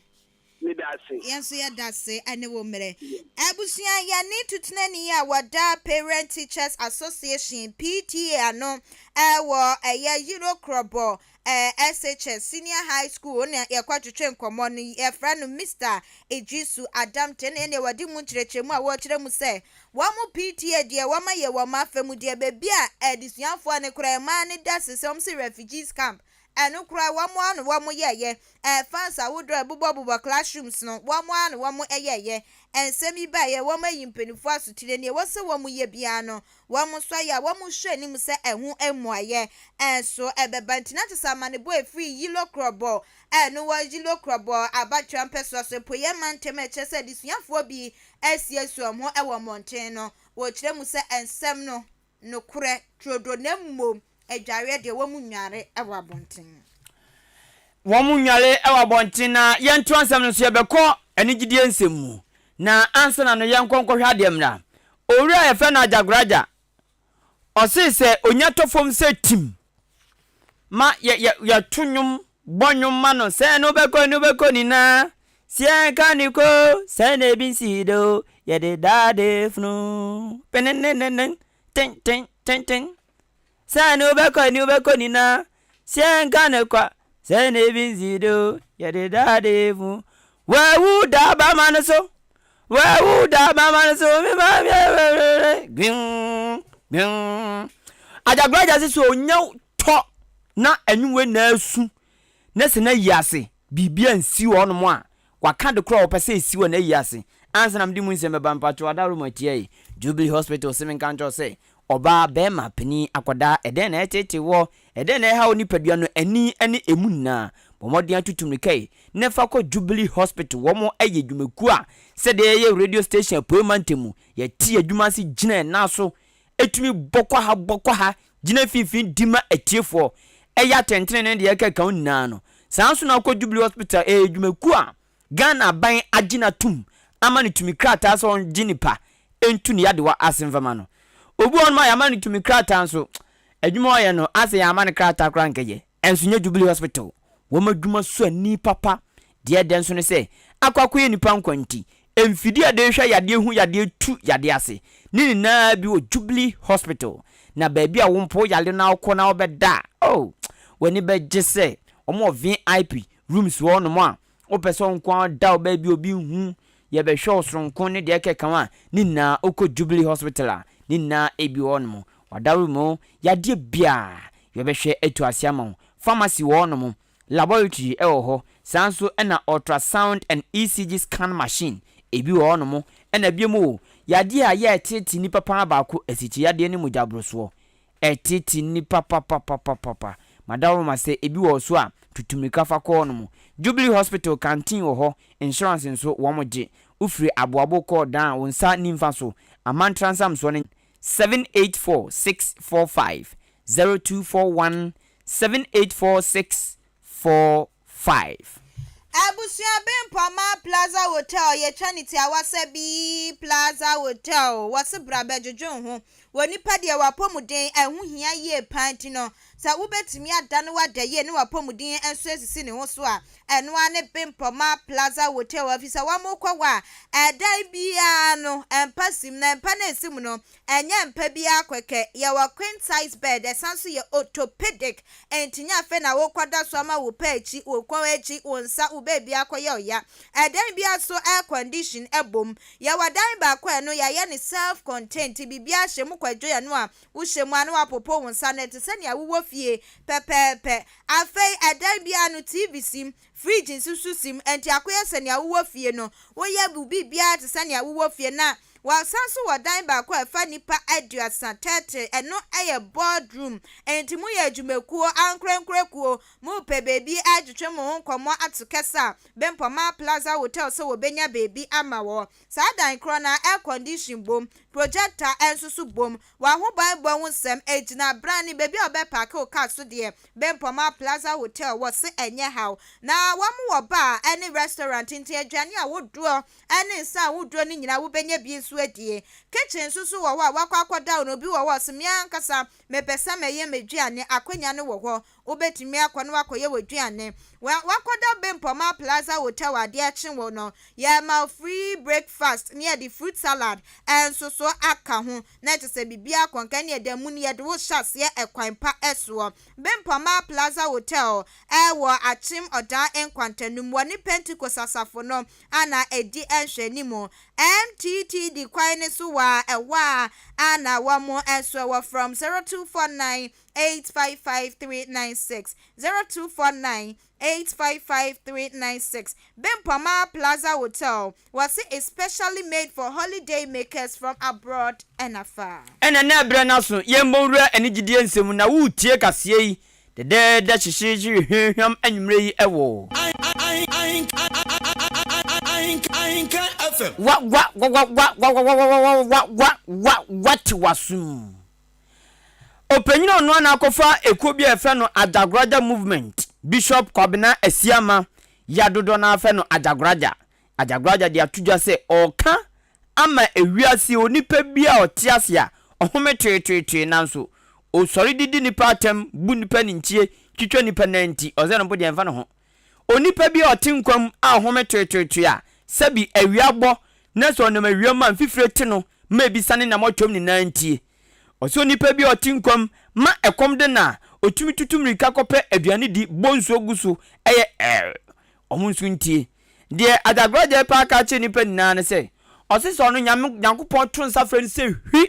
Medase. Yɛn nso yɛda se ne wo mmerɛ. Abusua, yɛne tutenani a wɔda Parent Teachers Association, PTA, ano ɛwɔ ɛyɛ Yilo Krobo SHS, Senior High School, na yɛkɔtwetwe nkɔmmɔ no. Yɛfrɛ no Mr Idrisu Adamte, na ɛneɛ wɔde mu nkyerɛkyerɛmu a wɔrekyerɛ mu sɛ wɔn mo PTA deɛ, wɔn ayɛ wɔn afa mu deɛ, baabi a adesuafoɔ no koraa mmaa no da se sɛ wɔn sɛ refugees camp, ɛno koraa wɔn ano wɔn yɛɛyɛ. Fans ahodoɔ a ɛbobɔbobɔ classrooms no, wɔn ano wɔn yɛɛyɛ. Nsɛm yi baeɛ, wɔn ayi mpanimfoɔ asotire. Nea ɛwɔ sɛ wɔn yɛ biara no, wɔn nso ayɛ a wɔn hwɛ anim sɛ ɛho mmuayɛ ɛnso ɛbɛba. Nti na kyerɛ sɛ amanebɔ efiri Yilo Krobo, ɛno wɔ Yilo Krobo abatwa mpɛsoa so, Apueeɛ Mantam, a ɛkyerɛ sɛ adesuafoɔ bi asiesie wɔn ho wɔ mmɔnten no, wɔkyerɛ mu sɛ nsɛm no nokorɛ turodoo, na mmom adwareɛ deɛ, wɔn nnware wɔ abɔnten. Wɔn nnware wɔ abɔnten. Na yɛnto asɛm no so, yɛbɛkɔ anigyidie nsɛm mu. Na ansa na no, yɛnkɔ nkɔhwɛ adeɛ mmra. Owura a yɛfrɛ no Agyagoraagya, ɔsee sɛ onya tɔ fam sɛ tim ma yɛ yɛ yɛto nnwom, bɔ nnwom ma no sɛ no bɛkɔ no bɛkɔ nyinaa siɛ nka ne ko sɛ na ebi nsi do yɛde daade funu penenenenen ten ten ten ten sɛ no bɛkɔ no bɛkɔ nyinaa siɛ nka ne kwa sɛ na ebi nsi do yɛde daade funu wawu da bama no so, wawu da bama no so mi ma mi gbin gbin. Agyagoraagya sɛ sɛ onya tɔ na anwummerɛ na asu na sɛ na yi ase biribi ansi hɔ nom a, waka de korɔ a wɔpɛ sɛ ɛsi wɔ na yi ase. Ansa na mede mu nsɛm bɛba, mpatwo adaworo mu atia yi, Jubilee Hospital se menka nkyɛw sɛ ɔbaa, bɛrima, panin, akwadaa, ɛdɛn na ɛtete wɔ, ɛdɛn na ɛha wo nipadua no ani ne emu nyinaa, bɔ mmɔden atutu mmirika yi na fa kɔ Jubilee Hospital. Wɔn yɛ dwumakuo a sɛdeɛ yɛyɛ radio station Apuei Mantam mu, yɛte adwuma ase gyina yɛn nan so, ɛtumi bɔ kɔ ha bɔ kɔ ha, gyina mfimfini di ma atiefoɔ, ɛyɛ atɛntenenee deɛ ɛkeka ho nyinaa no. Saa nso na wokɔ Jubilee Hospital, ɛyɛ dwumakuo a Ghana aban agye no atom ama no tumi krataa sɛ ɔngye nipa ntu ne yadewa ase mfa ma no. Obi wɔ hɔnom a yɛama no tumi krataa nso, adwuma a ɔyɛ no, asɛ yɛamma no krataa koraa nkɛyɛ. Ɛnso nyɛ Jubilee Hospital. Wɔn adwuma so ani papa. Deɛ ɛdɛ nso ne sɛ, akɔ akɔyɛ nipa nkwa nti, mfidie a yɛde hwɛ yadeɛ hu yadeɛ tu yadeɛ ase ne nyinaa bi wɔ Jubilee Hospital. Na baabi a wo mpo woyare na wokɔ na wobɛda a, oh, w'ani bɛgye sɛ wɔn wɔ VIP rooms wɔ hɔnom a wopɛ sɛ wo nko ara da wo baabi a obi nhu, yɛbɛhwɛ wo soronko ne deɛ ɛkeka ho a, ne nyinaa wokɔ Jubilee Hospital a, ne nyinaa ebi wɔ hɔnom. Wadaworo mu yadeɛ biara yɛbɛhwɛ atu ase ama wo. Pharmacy wɔ hɔnom, laboratory wɔ hɔ, saa nso na ultrasound and ECG scan machine ebi wɔ hɔnom. Ɛna biom o, yadeɛ a yɛreteetee nnipa paa baako, asikyiyadeɛ ne mogyaborosoɔ. Ɛtete nnipa papapapapa. Madaworoma sɛ ebi wɔ so a, tutu mmirika fa kɔ hɔnom. Jubilee Hospital canteen wɔ hɔ, insurance nso wɔn gye. Wofiri Aboabo kɔ Dan a wo nsa nimfa so, Amantra nsamsoɔ no 784 645 0241 784 645. Abusua Bempɔma Plaza Hotel yɛtwa ne tiawa sɛ Bee Plaza Hotel wɔse bra bɛdwodwo wo ho wɔ nipa deɛ wapɔmuden ɛho hia yie paa nti no sɛ wobɛtumi ada na wada yie ne wapɔmuden nso asisi ne ho so a ɛno ara ne Bempɔma Plaza Hotel ɛfiri sɛ wɔn kɔ hɔ a ɛdan biara no mpa sim na mpa no ɛsi mu no Ɛnyɛ mpa biara kɛkɛ, yɛwɔ queen size bed, ɛsan nso yɛ orthopedic, enti nyɛ afei na worekɔda so ama wo pɛ akyi, wo kɔn akyi, wo nsa, wo baabi akɔyɛ wo ya. Ɛdan biara nso air condition bom. Yɛwɔ dan baako a ɛno yɛayɛ no self contained, nti biribiara hyɛ mu kwadwo ɛno a wohyɛ mu a na woapopo wo nsa no ɛte sɛ nea wowɔ fie pɛpɛɛpɛ. Afei ɛdan biara no TV sim, fridge nso so sim, enti akɔyɛ sɛ nea wowɔ fie no, woyɛ wo biribiara te sɛ nea wowɔ fie na Wɔsan nso wɔ dan baako a ɛfa nnipa aduasa, 30, ɛno yɛ board room, enti moyɛ adwumakuo, ankorankorɛ kuo, morepɛ baabi atwetwe mo ho nkɔmmɔ ato kɛsɛ a, Bempɔmaa Plaza Hotel sɛ wɔbɛnya baabi ama wɔ. Saa dan korɔ no ara, air condition bom, projector nso so bom, w'ahobanbɔ ho nsɛm, ɛgyina brane, baabi a wɔbɛpaake wo car so deɛ, Bempɔmaa Plaza Hotel wɔ se ɛnyɛ haw. Na wɔn wɔ bar ne restaurant nti aduane ahodoɔ ne nsa ahodoɔ no nyinaa wobɛnya bi nso adie. Kitchen nso so wɔ hɔ a woakɔ akɔda hɔ no obi wɔ hɔ a ɔse me ankasa mepɛ sɛ mɛyɛ m'aduane akwanya no wɔ hɔ wobɛtumi akɔ na woakɔyɛ w'aduane. Woakɔda Bempɔmaa Plaza Hotel adeɛ akye wo no yɛma wo free breakfast ne yɛde fruit salad nso so aka ho na kyerɛ sɛ biribiara kɔ nka ne ɛda mu no yɛde wo hyɛ aseɛ ɛkwan pa soɔ. Bempɔmaa Plaza Hotel wɔ Akyem Ɔdaa Nkwanta no mu wɔne Pentecost Asafo no a na ɛdi nhwɛanim. MTTD kwan no so wɔ a ɛhɔ a a na wɔn nso wɔ from 0249 855 396, 0249 855 396. Bempɔmaa Plaza Hotel, wɔse is specially made for holiday makers from abroad and afar. Ɛna na ɛberɛ no aso, yɛmmɔ nwura anigyedie nsɛm mu, na woretie kaseɛ yi dɛdɛɛdɛ hyehyeehye hwehwam anwummerɛ yi wɔ. Wa wa wa wa wa wa wa wa wa wa wa wa wa wate w'asom. Ɔpanyin a ɔno ara na akɔfa ekuo bi a yɛfrɛ no Ajagoraja Movement, Bishop Kwabena Asiamah yi a dodoɔ no ara frɛ no Ajagoraja. Ajagoraja de ato dwa sɛ ɔreka ama ewiase onipa bi a ɔte ase a ɔhome tweetweetwee nanso ɔsɔre didi nnipa atɛm, bu nnipa animtie, twitwa nnipa nan nti, ɔsɛ no mpo deɛ ɛmfa ne ho. Onipa bi a ɔte nkwa mu a ɔhome tweetweetwee a sɛbi awia bɔ na sɛ ɔnam awia mu a mfifire te no ma ebi sane nam ɔtwam nyinaa ntie. Ɔsɛ onipa bi a ɔte nkwa mu ma ɛkɔm de no a ɔtumi tutu mmirika kɔpɛ aduane di, bɔ nsuo gu so yɛ ɛɛ wɔn nso ntie. Deɛ Adagoragyɛ paa ka kyerɛ nnipa nyinaa ne sɛ, ɔse sɛ ɔno Nyame Nyankopɔn to nsa frɛ no sɛ hwi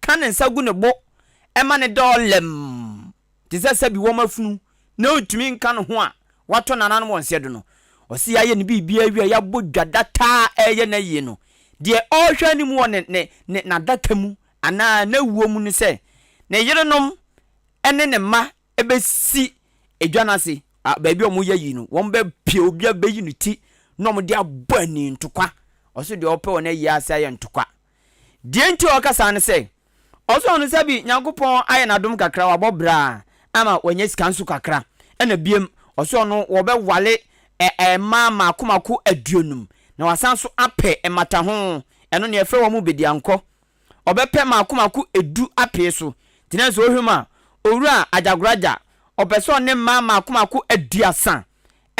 ka ne nsa gu ne bo ma ne dɔ lɛmm te sɛ sɛbi wɔn afunu na ɔntumi nka ne ho a watɔ nananom wɔn nseɛ do no. Ɔse yɛayɛ ne biribiara awie a yɛabɔ dwa dataa ɛreyɛ n'ayie no, deɛ ɔrehwɛ anim wɔ ne ne ne n'adaka mu anaa n'awuo mu ne sɛ ne yerenom ne ne mma bɛsi dwa no ase, baabi a wɔyɛ ayi no, wɔbɛpia obi abɛyi ne ti na wɔde abɔ ani ntokwa. Ɔso deɛ ɔpɛ wɔ n'ayi ase ayɛ ntokwa. Deɛ nti a ɔka saa ne sɛ, ɔso ɔno sɛ bi Nyankopɔn ayɛ n'adom kakra, wabɔ bra ama wanya sika nso kakra. Ɛna biem, ɔso ɔno wɔbɛwale mmaa mmaako mmaako aduonum, na wasan so apɛ mmataho, ɛno neɛ yɛfrɛ wɔn bediankɔ. Ɔbɛpɛ mmaako mmaako edu apee so. Nti na sɛ wohwɛ mu a, Owura Agyagoragya, ɔpɛ sɛ ɔne mmaa mmaako mmaako aduasa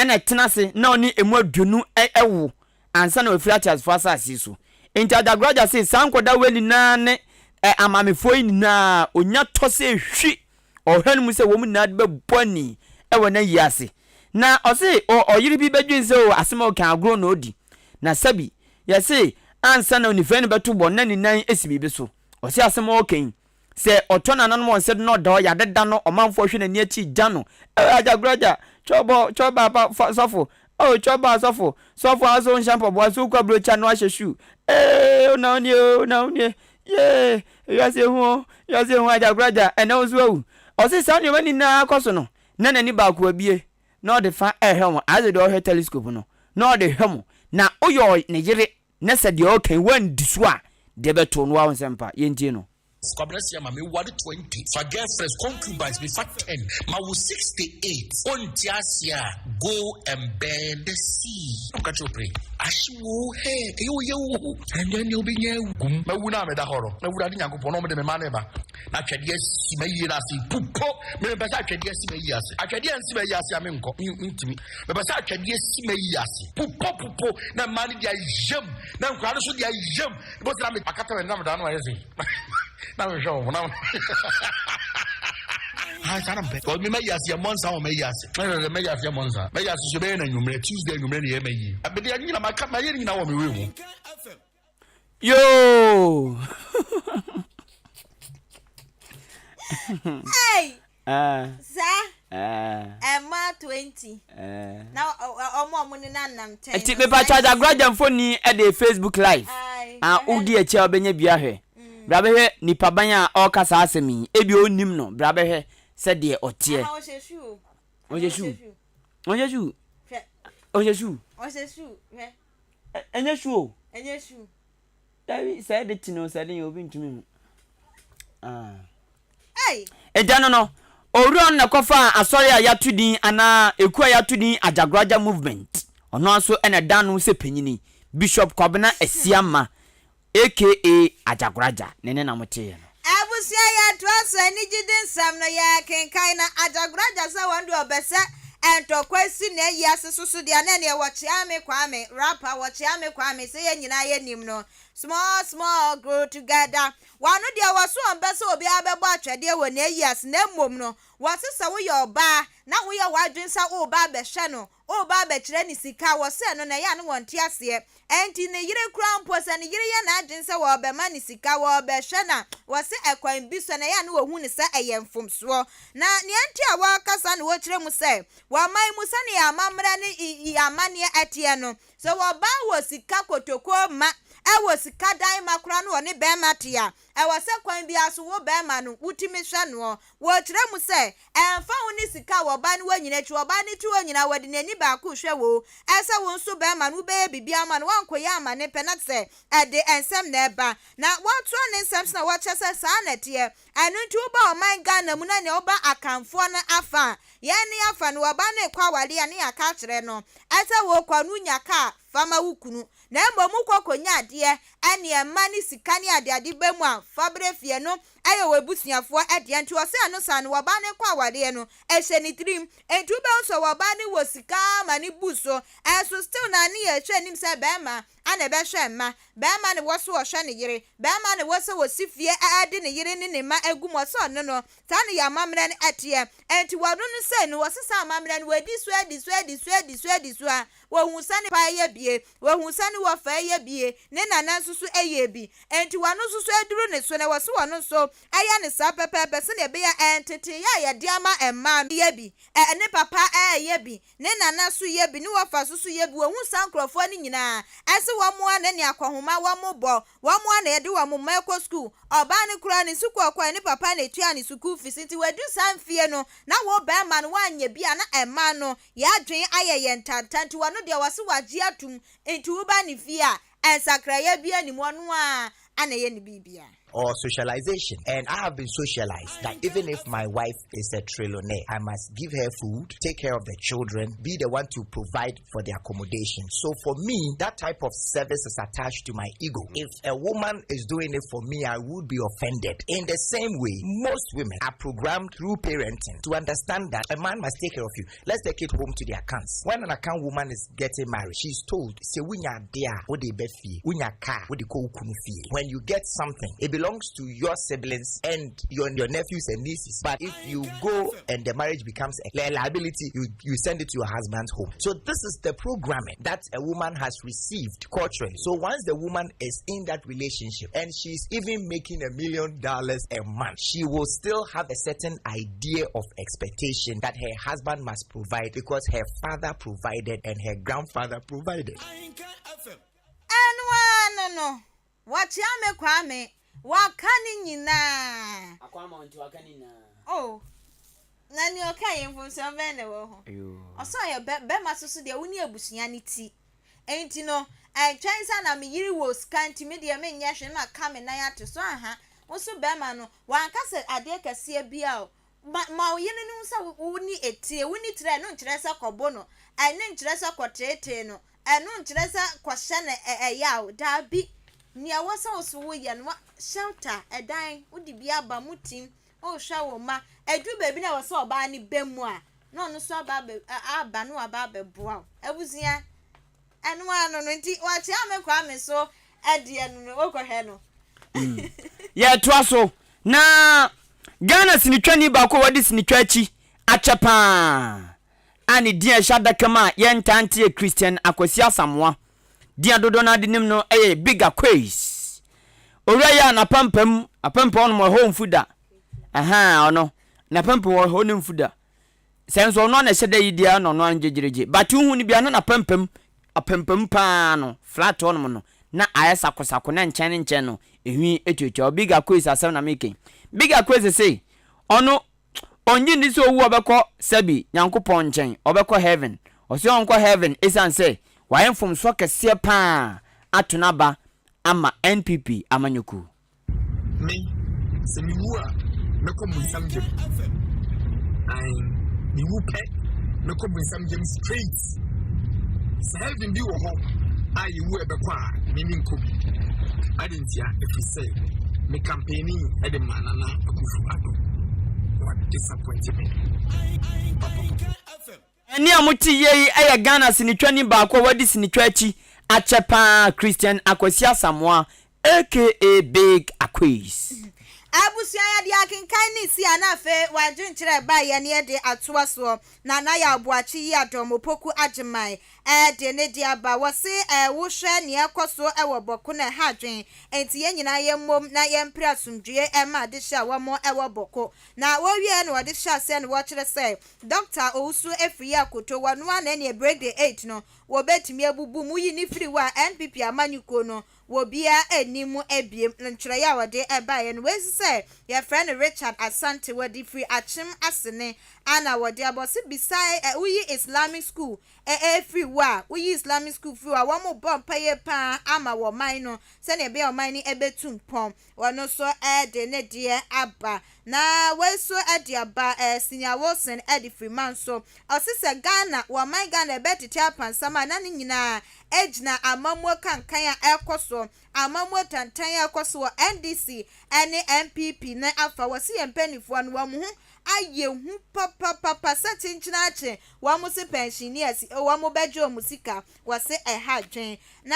na ɛtena ase na ɔne emu aduonu wo ansa na wafiri ateasefoɔ asase yi so. Enti Agyagoragya se saa nkwadaa wei nyinaa ne amaamefoɔ yi nyinaa, ɔnya tɔ sɛ hwi ɔhwɛ no mu sɛ wɔn nyinaa de bɛbɔ ani wɔ n'ayie ase. Na ɔse ɔyere bi bɛdwen sɛ o asɛm a ɔka agorɔ na ɔdi. Na sɛbi yɛse ansa na onifirani bɛto bɔ na ne nan si biribi so. Ɔse asɛm a ɔka yi, sɛ ɔtɔ nananom wɔn nsa do na ɔda hɔ yɛadeda no, ɔmanfoɔ hwɛ n'ani akyi gya no. Eh, Agyagoraagya, twɔbɔ, twɔba pa, fa, sɔfo, oh, twɔba sɔfo, sɔfo a so nhyɛ mpaboa, so wokɔ aburokyi a na wahyɛ shoe. Eh, o na wo nie o, na wo nie, yee, ewiase ehu o, ewiase ehu, Agyagoraagya, ɛnɛ wo nso awu. Ɔse saa nneɛma nyinaa kɔ so no, na n'ani baako abue na ɔde fa rehwɛ wɔn, ayɛ sɛ deɛ ɔrehwɛ telescope no, na ɔde hwɛ mo. Na woyɛ ne yere na sɛ deɛ ɔreka yi woandi so a, deɛ ɛbɛto no woahu sɛ mpa. Yɛntie no. Kwabena Asiamah me ware 20 fa girlfriends concubines me fa 10 ma wo 68 wonte aseɛ a go and burn the sea na meka kyerɛ wo pere ahye wo hey ɛyɛ wo yɛ wo ɛnɛ nea wobɛnya agum mawu no a meda hɔ no awurade nyankopɔn na ɔmde me ma ne ba na atwɛdeɛ si m'ayie no ase pupo mepɛ sɛ atwɛdeɛ si m'ayie ase atwɛdeɛ nsi m'ayie ase a menkɔ mentumi mepɛ sɛ atwɛdeɛ si m'ayie ase pupo pupo na mmaa no de ayam na nkwadaa no so de ayam bó sɛ na akata m'ani na meda no ayɛ sɛ na mehwɛ wɔn na ha saa na mpɛ ɔ mi ma yi ase ɛmɔ nsa wɔ ma yi ase ɛna dɛ ma yi ase ɛmɔ nsa ma yi ase so bɛyɛ na nwummerɛ Tuesday nwummerɛ na yɛ ma yi abedi anyina ma ka ma yɛ nyina wɔ mi wei mu. Yoo. Hey. Saa. Ɛma 20. Na ɔmo ɔmo ne nanam 10. Nti mepa kyɛ Agyagoragya mfoni de Facebook live. A wodi akyi a wobɛnya bi ahwɛ. Bra bɛhwɛ nipa ban a ɔreka saa asɛm yi. Ebi ɔnnim no. Bra bɛhwɛ sɛdeɛ ɔteɛ. Ɔhyɛ shoe. Ɔhyɛ shoe. Ɔhyɛ shoe. Ɔhyɛ shoe. Ɔhyɛ shoe. Hwɛ. Ɛnyɛ shoe o. Ɛnyɛ shoe. Dabi sɛ ɛde ti no sɛ ɛde yɛ obi ntumi hu. Ah. Ei! Agya no no, owura no na ɛkɔfaa asɔre a yɛato din anaa ekuo a yɛato din Agyagoragya Movement. Ɔno ara nso na ɛda ano sɛ panyini, Bishop Kwabena Asiamah aka Agyagoragya, ne nne na moteeɛ no. Abusua yɛtoa so anigyede nsɛm no yɛkenkan na Agyagoragya sɛ wɔn deɛ ɔbɛ sɛ ntɔkwa si na ayi ase soso deɛ na ɛneɛ wɔkyea me Kwame rapper wɔkyea me Kwame sɛ yɛn nyinaa yɛnim no small small grow together wɔn deɛ wɔso wɔn pɛ sɛ obiara bɛbɔ atwɛdeɛ wɔ n'ayi ase na mmom no wɔse sɛ woyɛ ɔbaa na woyɛ w'adwene sɛ woreba abɛhwɛ no Woreba abɛkyerɛ no sika a, wɔsɛɛ no na ɛyɛ a na wɔnte aseɛ. Ɛnti ne yere koraa mpo, sɛ ne yere yɛ n'adwene sɛ wɔrebɛma no sika, wɔrebɛhwɛ no a, wɔse ɛkwan bi so na ɛyɛ a na wɔhu no sɛ ɛyɛ mfomsoɔ. Na nea nti a wɔreka saa na wɔkyerɛ mu sɛ, wɔ ɔman mu sɛdeɛ yɛn amammerɛ ne yɛn amanneɛ teɛ no, sɛ ɔbaa wɔ sika kotokuo ma, ɛwɔ sika dan ma koraa na ɔne barima te a, ɛwɔ sɛ kwan biara so wo barima no wotumi hwɛ noɔ. Wɔkyerɛ mu sɛ, Ɛmfa ho ne sika a ɔbaa no wɔ nyinaa akyi, ɔbaa no te hɔ nyinaa, wɔde n'ani baako rehwɛ wo o, ɛsɛ wo nso barima no wobɛyɛ biribi ama no, woankɔyɛ amma no pɛ na sɛ ɛde nsɛm na ɛba. Na wɔtoa ne nsɛm so na wɔkyerɛ sɛ saa na ɛteɛ. Ɛno nti woba ɔman Ghana mu na nea woba Akanfoɔ no afa a, yɛn ne afa no, ɔbaa no rekɔ awareɛ a ne yɛaka akyerɛ no sɛ wokɔ no wonya kaa fa ma wo kunu, na mmom wokɔ kɔnya adeɛ, nneɛma ne sika ne adeade ba mu a, fa brɛ fie no Ɛyɛ w'abusuafoɔ dea nti ɔsɛ ɛno saa no wɔbaa no kɔ awareɛ no ɛhyɛ ne tirim nti wobɛhu sɛ wɔbaa no wɔ sika ara ma no bu so ɛnso still na ne yɛ hwɛ anim sɛ bɛɛma ana ɛbɛhwɛ mma bɛɛma ne wɔ so ɔhwɛ ne yere bɛɛma ne wɔ sɛ wɔsi fie ɛde ne yere ne ne mma agu mu ɔsɛ ɔno no saa ne yɛ amammerɛ no ɛteɛ nti wɔno no sei no wɔse saa amammerɛ no wɔadi so adi so adi so adi so adi so a wɔhu sɛ ne pa ɛyɛ bie wɔhu sɛ ne wɔfa ɛyɛ bie ne nana nso so ɛyɛ bi Enti wɔno nso so aduru ne so, na ɛwɔ sɛ wɔno nso yɛ no saa pɛpɛɛpɛ sɛdeɛ ɛbɛyɛ a nteteeɛ a yɛde ama mmaa no yɛ bi, ɛ, ne papa reyɛ bi, ne nana nso yɛ bi, ne wɔfa nso so yɛ bi. Wɔhu saa nkorɔfoɔ no nyinaa, ɛse wɔn ara na ne akɔnhoma wɔn bɔ, wɔn ara na yɛde wɔn mma kɔ sukuu. Ɔbaa no koraa ne sukuu a ɔkɔeɛ ne papa na ɛtua ne sukuu fees, nti wadu saa mfeɛ no na wo barima no woanyɛ bi a na mmaa no yɛn adwene ayɛ yɛn ntanta, nti wɔno deɛ wɔse wagye atum, nti woba ne fie a, Nsakraeɛ biara nni mu, ɔno ara na ɛyɛ ne biribiara. Or socialization and I have been socialized that even if my wife is a trillionaire I must give her food, take care of the children, be the one to provide for the accommodation. So for me, that type of service is attached to my ego. If a woman is doing it for me, I would be offended. In the same way, most women are programmed through parenting to understand that a man must take care of you. Let's take it home to the Akans. When an Akan woman is getting married, she's told, Sɛ wunya ade a, wode ba fie, wunya car a, wode kɔ wo kunu fie. When you get something, it belongs to your siblings and your, your nephews and nieces. But if you go and the marriage becomes a liability, you, you send it to your husband's home. So this is the programming that a woman has received culturally. So once the woman is in that relationship and she's even making $1 million a month, she will still have a certain idea of expectation that her husband must provide because her father provided and her grandfather provided. Ɛno ara no no, wɔkyea me Kwame, waka ne nyinaa. Akwama nti waka ne nyinaa. Oh. Na nea ɔka yi mfomsoɔ bɛn na ɛwɔ ho? Ɔsɛ ɔyɛ bɛ bɛrima so so deɛ wo ne abusua no ti. Enti no ɛntwɛn sɛ na me yere wɔ sika nti me deɛ menyɛ hwee na maka me nan ato so aha. Wo nso bɛrima no wanka sɛ adeɛ kɛseɛ biara o. Ma ma wo yere no hu sɛ wo ne etire. Wo ne tire a ɛno nkyerɛ sɛ kɔbo no. Ɛno nkyerɛ sɛ kɔteetee no. Ɛno nkyerɛ sɛ kɔhyɛ no ɛyaw. Daabi. Nea ɛwɔ sɛ wo so woyɛ no, shelter, ɛdan, wode bi aba, motim, wohwɛ wo mma. Ɛduru baabi na ɛwɔ sɛ ɔbaa no ba mu a, na ɔno nso aba abɛ, aba na waba abɛboa wo. Abusua, ɛno ara no no. Nti wɔkyea me Kwame so ɛdeɛ no no, wokɔhwɛ no. Yɛtoa so na Ghana sinitwani baako a wadi sinitwa akyi akyɛ paa a ne din a ɛhyɛ adaka mu a yɛntaa nte yɛ Christian Akwasi Asamoah. Din a dodoɔ no ara de nim no yɛ Big Akwes. Owura yi a n'apampam, apampam hɔnom ɛhɔ mfu da. Ɛhaa ɔno, n'apampam ɛhɔ no mfu da. Sɛ nso ɔno ara na ɛhyɛ da yi deɛ na ɔno ara gyegyeregye. But wohu no bia na n'apampam, apampam paa no, flat hɔnom no, na ayɛ sakosako na nkyɛn ne nkyɛn no, ehwi etuatua. Big Akwes asɛm na meka yi. Big Akwes se, ɔno Ɔnnye nni sɛ owu a ɔbɛkɔ sɛbi Nyankopɔn nkyɛn, ɔbɛkɔ heaven. Ɔse ɔnkɔ heaven esiane sɛ wayɛ mfomsoɔ kɛseɛ paa ato n'aba ama NPP amanyɔkuo. Me, sɛ me wu a, mɛkɔ bonsam gyam. Ae, me wu pɛ, mɛkɔ bonsam gyam straight. Sɛ heaven bi wɔ hɔ a yɛwu a ɛbɛkɔ a, me menkɔ bi. Adɛn ntia? Ɛfiri sɛ me campaigning de maa Nana Akufo Addo na wa disappoint me papapapa. Ɛnne a mote yie yi yɛ Ghana sinitwani baako a wadi sinitwa akyi akyɛ pa ara, Christian Akwasi Asamoah aka Big Akwes. Abusua yɛde akenkan ne si a na afei w'adwenkyerɛ ɛbaeɛ ne yɛde atoa soɔ. Nana Yaw Boakye yi Adom Opoku Agyeman de ne de aba. Wɔse wo hwɛ nea ɛkɔ so wɔ Bɔko no ɛha adwen. Enti yɛn nyinaa yɛn mmom na yɛn mpere asomdwie mma adehye a wɔn wɔ Bɔko. Na wɔwieɛ na wɔde hyɛ aseɛ na wɔkyerɛ sɛ Dɔkta Owusu Afriyie Akoto wɔno ara na ɛneɛ Break the Eight no wɔbɛtumi abubu mu yi ne firi hɔ a NPP amanyɔkuo no Obiara nni mu abiem. Ntwerɛeɛ a ɔde baeɛ no, wei nso sɛ yɛfrɛ no Richard Asante, wɔde firi Akyem Asene ana wɔde aba. Ɔse bisa ɛ, woyi Islamic school ɛ firi hɔ a, woyi Islamic school firi hɔ a, wɔn bɔ mpaeɛ pa ara ama wɔ man no sɛdeɛ ɛbɛyɛ a ɔman no bɛtu mpɔn. Ɔno nso de ne deɛ aba. Na wei nso de aba, ɛ, Senior Wilson de firi Manso. Ɔse sɛ Ghana, wɔ ɔman Ghana ɛbɛtete apansam a, na ne nyinaa gyina amammuo kankan a ɛrekɔ so, amammuo tantan a ɛrekɔ so wɔ NDC ne NPP no afa. Wɔse yɛn mpaninfoɔ no wɔn ho ayɛ hu papapapa sɛ kyenkyenakye wɔn se pensioners wɔn bɛgye wɔn sika. Wɔse ɛha adwen. Na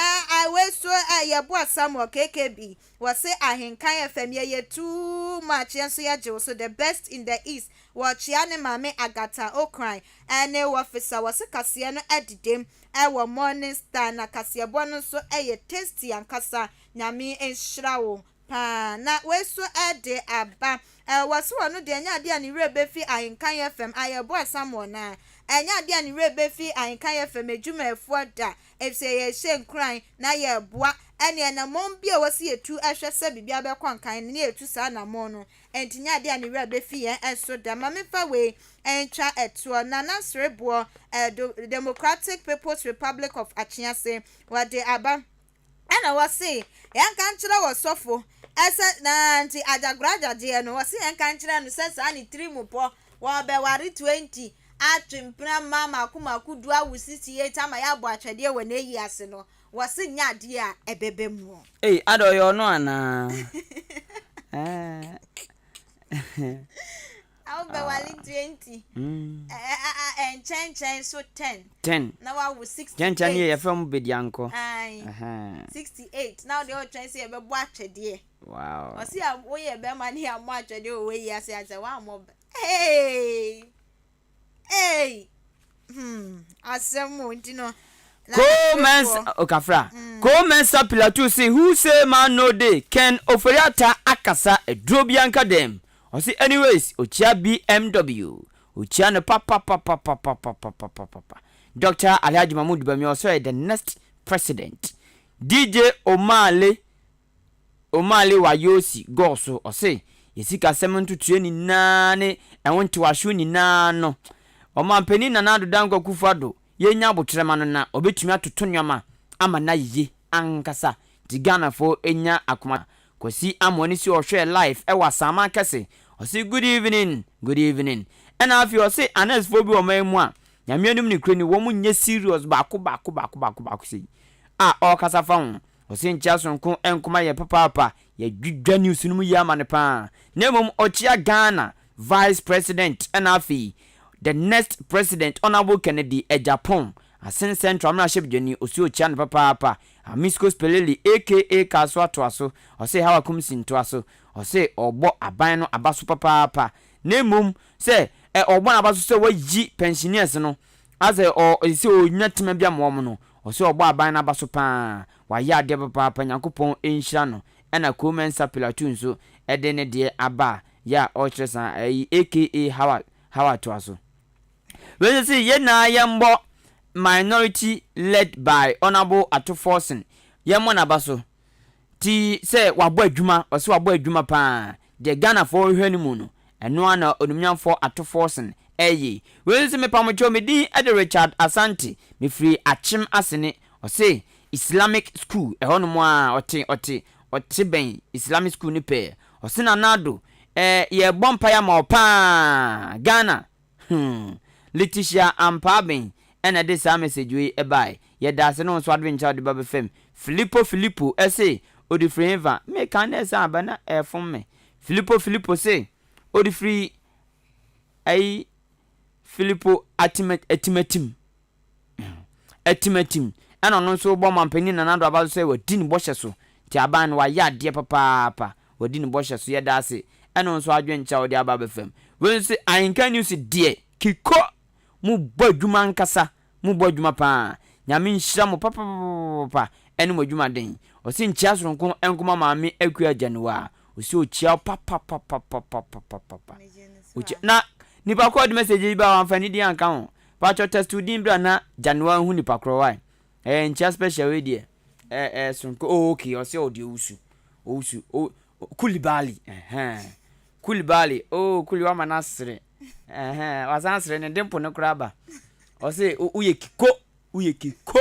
wei so yɛboa Samuel KKB. Wɔse Ahenkan FM yɛyɛ too much yɛn nso yɛgye wo so the best in the east. Wɔkyea ne maame Agatha Okran ne wɔfesa wɔse kaseɛ no adidem wɔ morning star na kaseɛbɔ no nso yɛ tasty ankasa Nyame nhyira wo paa na wei so de aba wɔse ɔno deɛ ɛnyɛ adeɛ a ne werɛ bɛfi Ahenkan FM ayɛboa Samuel naa ɛnyɛ adeɛ a ne werɛ bɛfi Ahenkan FM adwumayɛfoɔ da efisɛ yɛhyɛ nkuran na yɛboa ɛne anammɔn bi a wɔse yɛtu hwɛ sɛ biribiara bɛkɔ nkan no ne yɛtu saa anammɔn no Enti nyɛ adeɛ a ne werɛ bɛfi yɛn so da. Ma memfa wei ntwa toɔ. Nana Sereboɔ, Democratic People's Republic of Akyease, wɔde aba ɛna wɔse yɛnka nkyerɛ wɔ sɔfo sɛ na nti agyagora agyagyeɛ no wɔse yɛnka nkyerɛ no sɛ saa ne tiri mu pɔ wɔbɛware 20 atwe mpena mma mako mako du awo 68 ama yɛabɔ atwɛdeɛ wɔ n'ayi ase no Wɔse nyɛ adeɛ a ɛbɛba mu o. Ei ada ɔyɛ ɔno anaa eh. Awo bɛwale 20 nkyɛnkyɛn so 10. 10. Na wawo 68. Nkyɛnkyɛn no yɛ yɛfrɛ mo bediankɔ. Ae. 68 na wode ɔtwɛn sɛ yɛbɛbɔ atwɛdeɛ. Wow. Ɔse a woyɛ bɛrima ne yɛammɔ atwɛdeɛ wɔ wei ase asɛ woammɔ hey. Ei! Hmm, asɛm o, nti no. Ko-Mensa, Okafra. Mm. Ko-Mensa Pilatu se who say man no dey Ken Ofori-Atta akasa aduro bia nka dɛm. Ɔse anyways okyia BMW. Okyia no papapapapapapapapapa. Doctor Alhaji Mahmood Bawumia ɔse ɔyɛ the next president. DJ Omale Omale Wayosi gɔɔ so ɔse. Yɛ sikasɛm ntotoeɛ nyinaa ne ɛho ntewasoɔ nyinaa no, Ɔmanpanin Nana Addo Dankwa Akufo Addo yɛnya aboterɛ ma no na ɔbɛtumi atoto nnoɔma ama no ayeye ankasa nti Ghanafoɔ nya akoma Kwasi Amoah no si ɔhwɛɛ live ɛwɔ Asaman kɛse ɔse good evening good evening ɛna afei ɔse anɛsfoɔ bi wɔ ɔman yi mu a Nyame anim nokorɛ ni wɔn nyɛ serious baako baako baako baako baako sei a ɔrekasa fa ho ɔse nkyea sononko nkoma yɛ papaapa yɛdwidwa news no mu yie ama no paa na mmom ɔkyea Ghana Vice President ɛna afei the next President Honourable Kennedy Agyapong Asen Central mmarahyɛbdwani ɔse ɔkyia no papaapa Amisco Spelele aka Kasoa toaso ɔse Hawa Kumsi ntoaso ɔse ɔbɔ aban no abaso papaapa na mmom sɛ ɛ ɔbɔ n'aba so sɛ wayi pensioners no asɛ ɔ sɛ ɔnya tema bi ama wɔn no ɔsɛ ɔbɔ aban no aba so paa wayɛ adeɛ papaapa Nyankopɔn nhyira no ɛna Koo Mensah Pilatu nso ɛde ne deɛ aba a yɛ a ɔrekyerɛ saa ɛyi aka Hawa Hawa toa so wei nso se yɛn nyinaa yɛmmɔ minority led by Honourable Ato Forson yɛmmɔ n'aba so Ti sɛ wabɔ adwuma, ɔse wabɔ adwuma paa, deɛ Ghanafoɔ rehwɛ no mu no, ɛno ara na Onimnyamfoɔ Ato Forson ɛreyɛ yi. Wei nso se mepamokyɛw me din de Richard Asante, mefiri Akyem Asene, ɔse Islamic school ɛhɔ nom ara, ɔte ɔte ɔte bɛn Islamic school no pɛɛ, ɔse Nana Addo eh yɛrebɔ mpaeɛ ama wo paa, Ghana Hmm. Letitia Ampaaben na ɛde saa message wei bae. Yɛdaase ne wo nso adwenkyerɛ a wode ba bɛfam. Filippo Filippo se ode firi hefa? Me kan na ɛsan aba na ɛfom me. Filippo Filippo se ode firi ayi Filippo Atimatim. Atimatim ɛna ɔno nso rebɔ ɔmanpanin Nana Addo aba so sɛ wadi ne bɔhyɛ so nti aban no wayɛ adeɛ papaapa wadi ne bɔhyɛ so yɛda ase ɛna ɔno nso adwenkyerɛ a ɔde aba abɛfam wei nso Ahenka News deɛ kiko mo bɔ adwuma ankasa mo bɔ adwuma paa Nyame nhyira mo papapapapa ɛne mo adwuma den ɔse nkyia soronko nkoma maame Akua Agyanuwa ɔse ɔkyia wo papapapapapapapa ɔkyia na nipa kɔ ɔde message yi ba wamfa ne din anka ho Paatwɔ text wo din bra na January hu nipa korɔ wai ɛɛ nkyia special wei deɛ ɛɛ ɛɛ soronko oh okay ɔsɛ ɔde owusu owusu o Kulibali ɛhɛn Kulibali oh Kuli wama no asere ɛhɛn wasan asere ne dimple no koraa ba ɔsɛ woyɛ kiko woyɛ kiko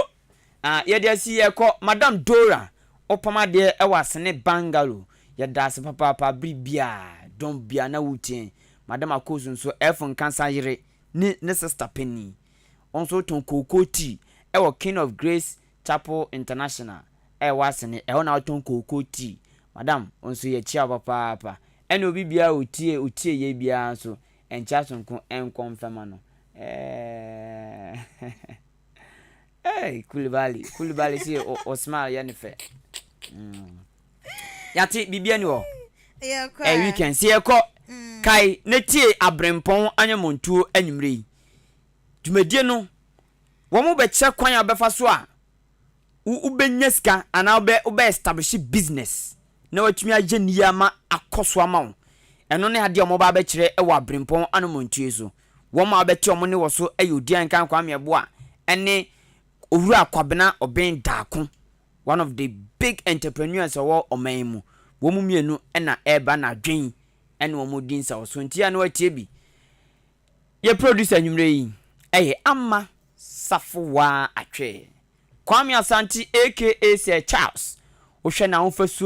ah yɛde asi yɛkɔ Madam Dora ɔpam adeɛ ɛwɔ asene bungalow yɛda ase papaapa bere biara dɔn biara na wotie Madam Akosu nso ɛfo nkansa yere ne ne sista panin. Ɔno nso tɔn kookoo tea wɔ King of Grace Chapel International a ɛwɔ Asene. Ɛhɔ na ɔtɔn kookoo tea. Madam, wo nso yɛkyia wo papaapa. Ɛne obi biara a ɔtie ɔtie yei biara nso, ɛnkyɛ asonko nkɔ mfɛma no. Ɛɛɛɛɛ Hey, Kulibali, Kulibali se o, o smile yɛ ne fɛ. Mm. Yate biribi ani hɔ. Ɛ weekend sɛ yɛkɔ mm. kae na tie abrempɔn anwamɔntuo anwummerɛ yi. Dwumadie no wɔn bɛkyerɛ kwan a wobɛfa so a wobɛnya sika anaa wobɛ wobɛ establish business na watumi ayɛ ne yie ama akɔ so ama wo. Ɛno ne adeɛ a wɔba abɛkyerɛ wɔ abrempɔn anwamɔntuo so. Wɔn a wɔbɛte wɔn ne wɔ so yɛ Odiankan Kwame Ɛboa ne Owura Kwabena Ɔben Daako. One of the big entrepreneurs a ɔwɔ ɔman yi mu. Wɔn mmienu na ɛreba na adwen ɛne wɔn di nsawɔsoɔ nti a na watie bi. Yɛ producer anwummerɛ yi ɛyɛ Ama Safowaa Atwee. Kwame Asante aka Sir Charles. Wohwɛ n'ahofasuo.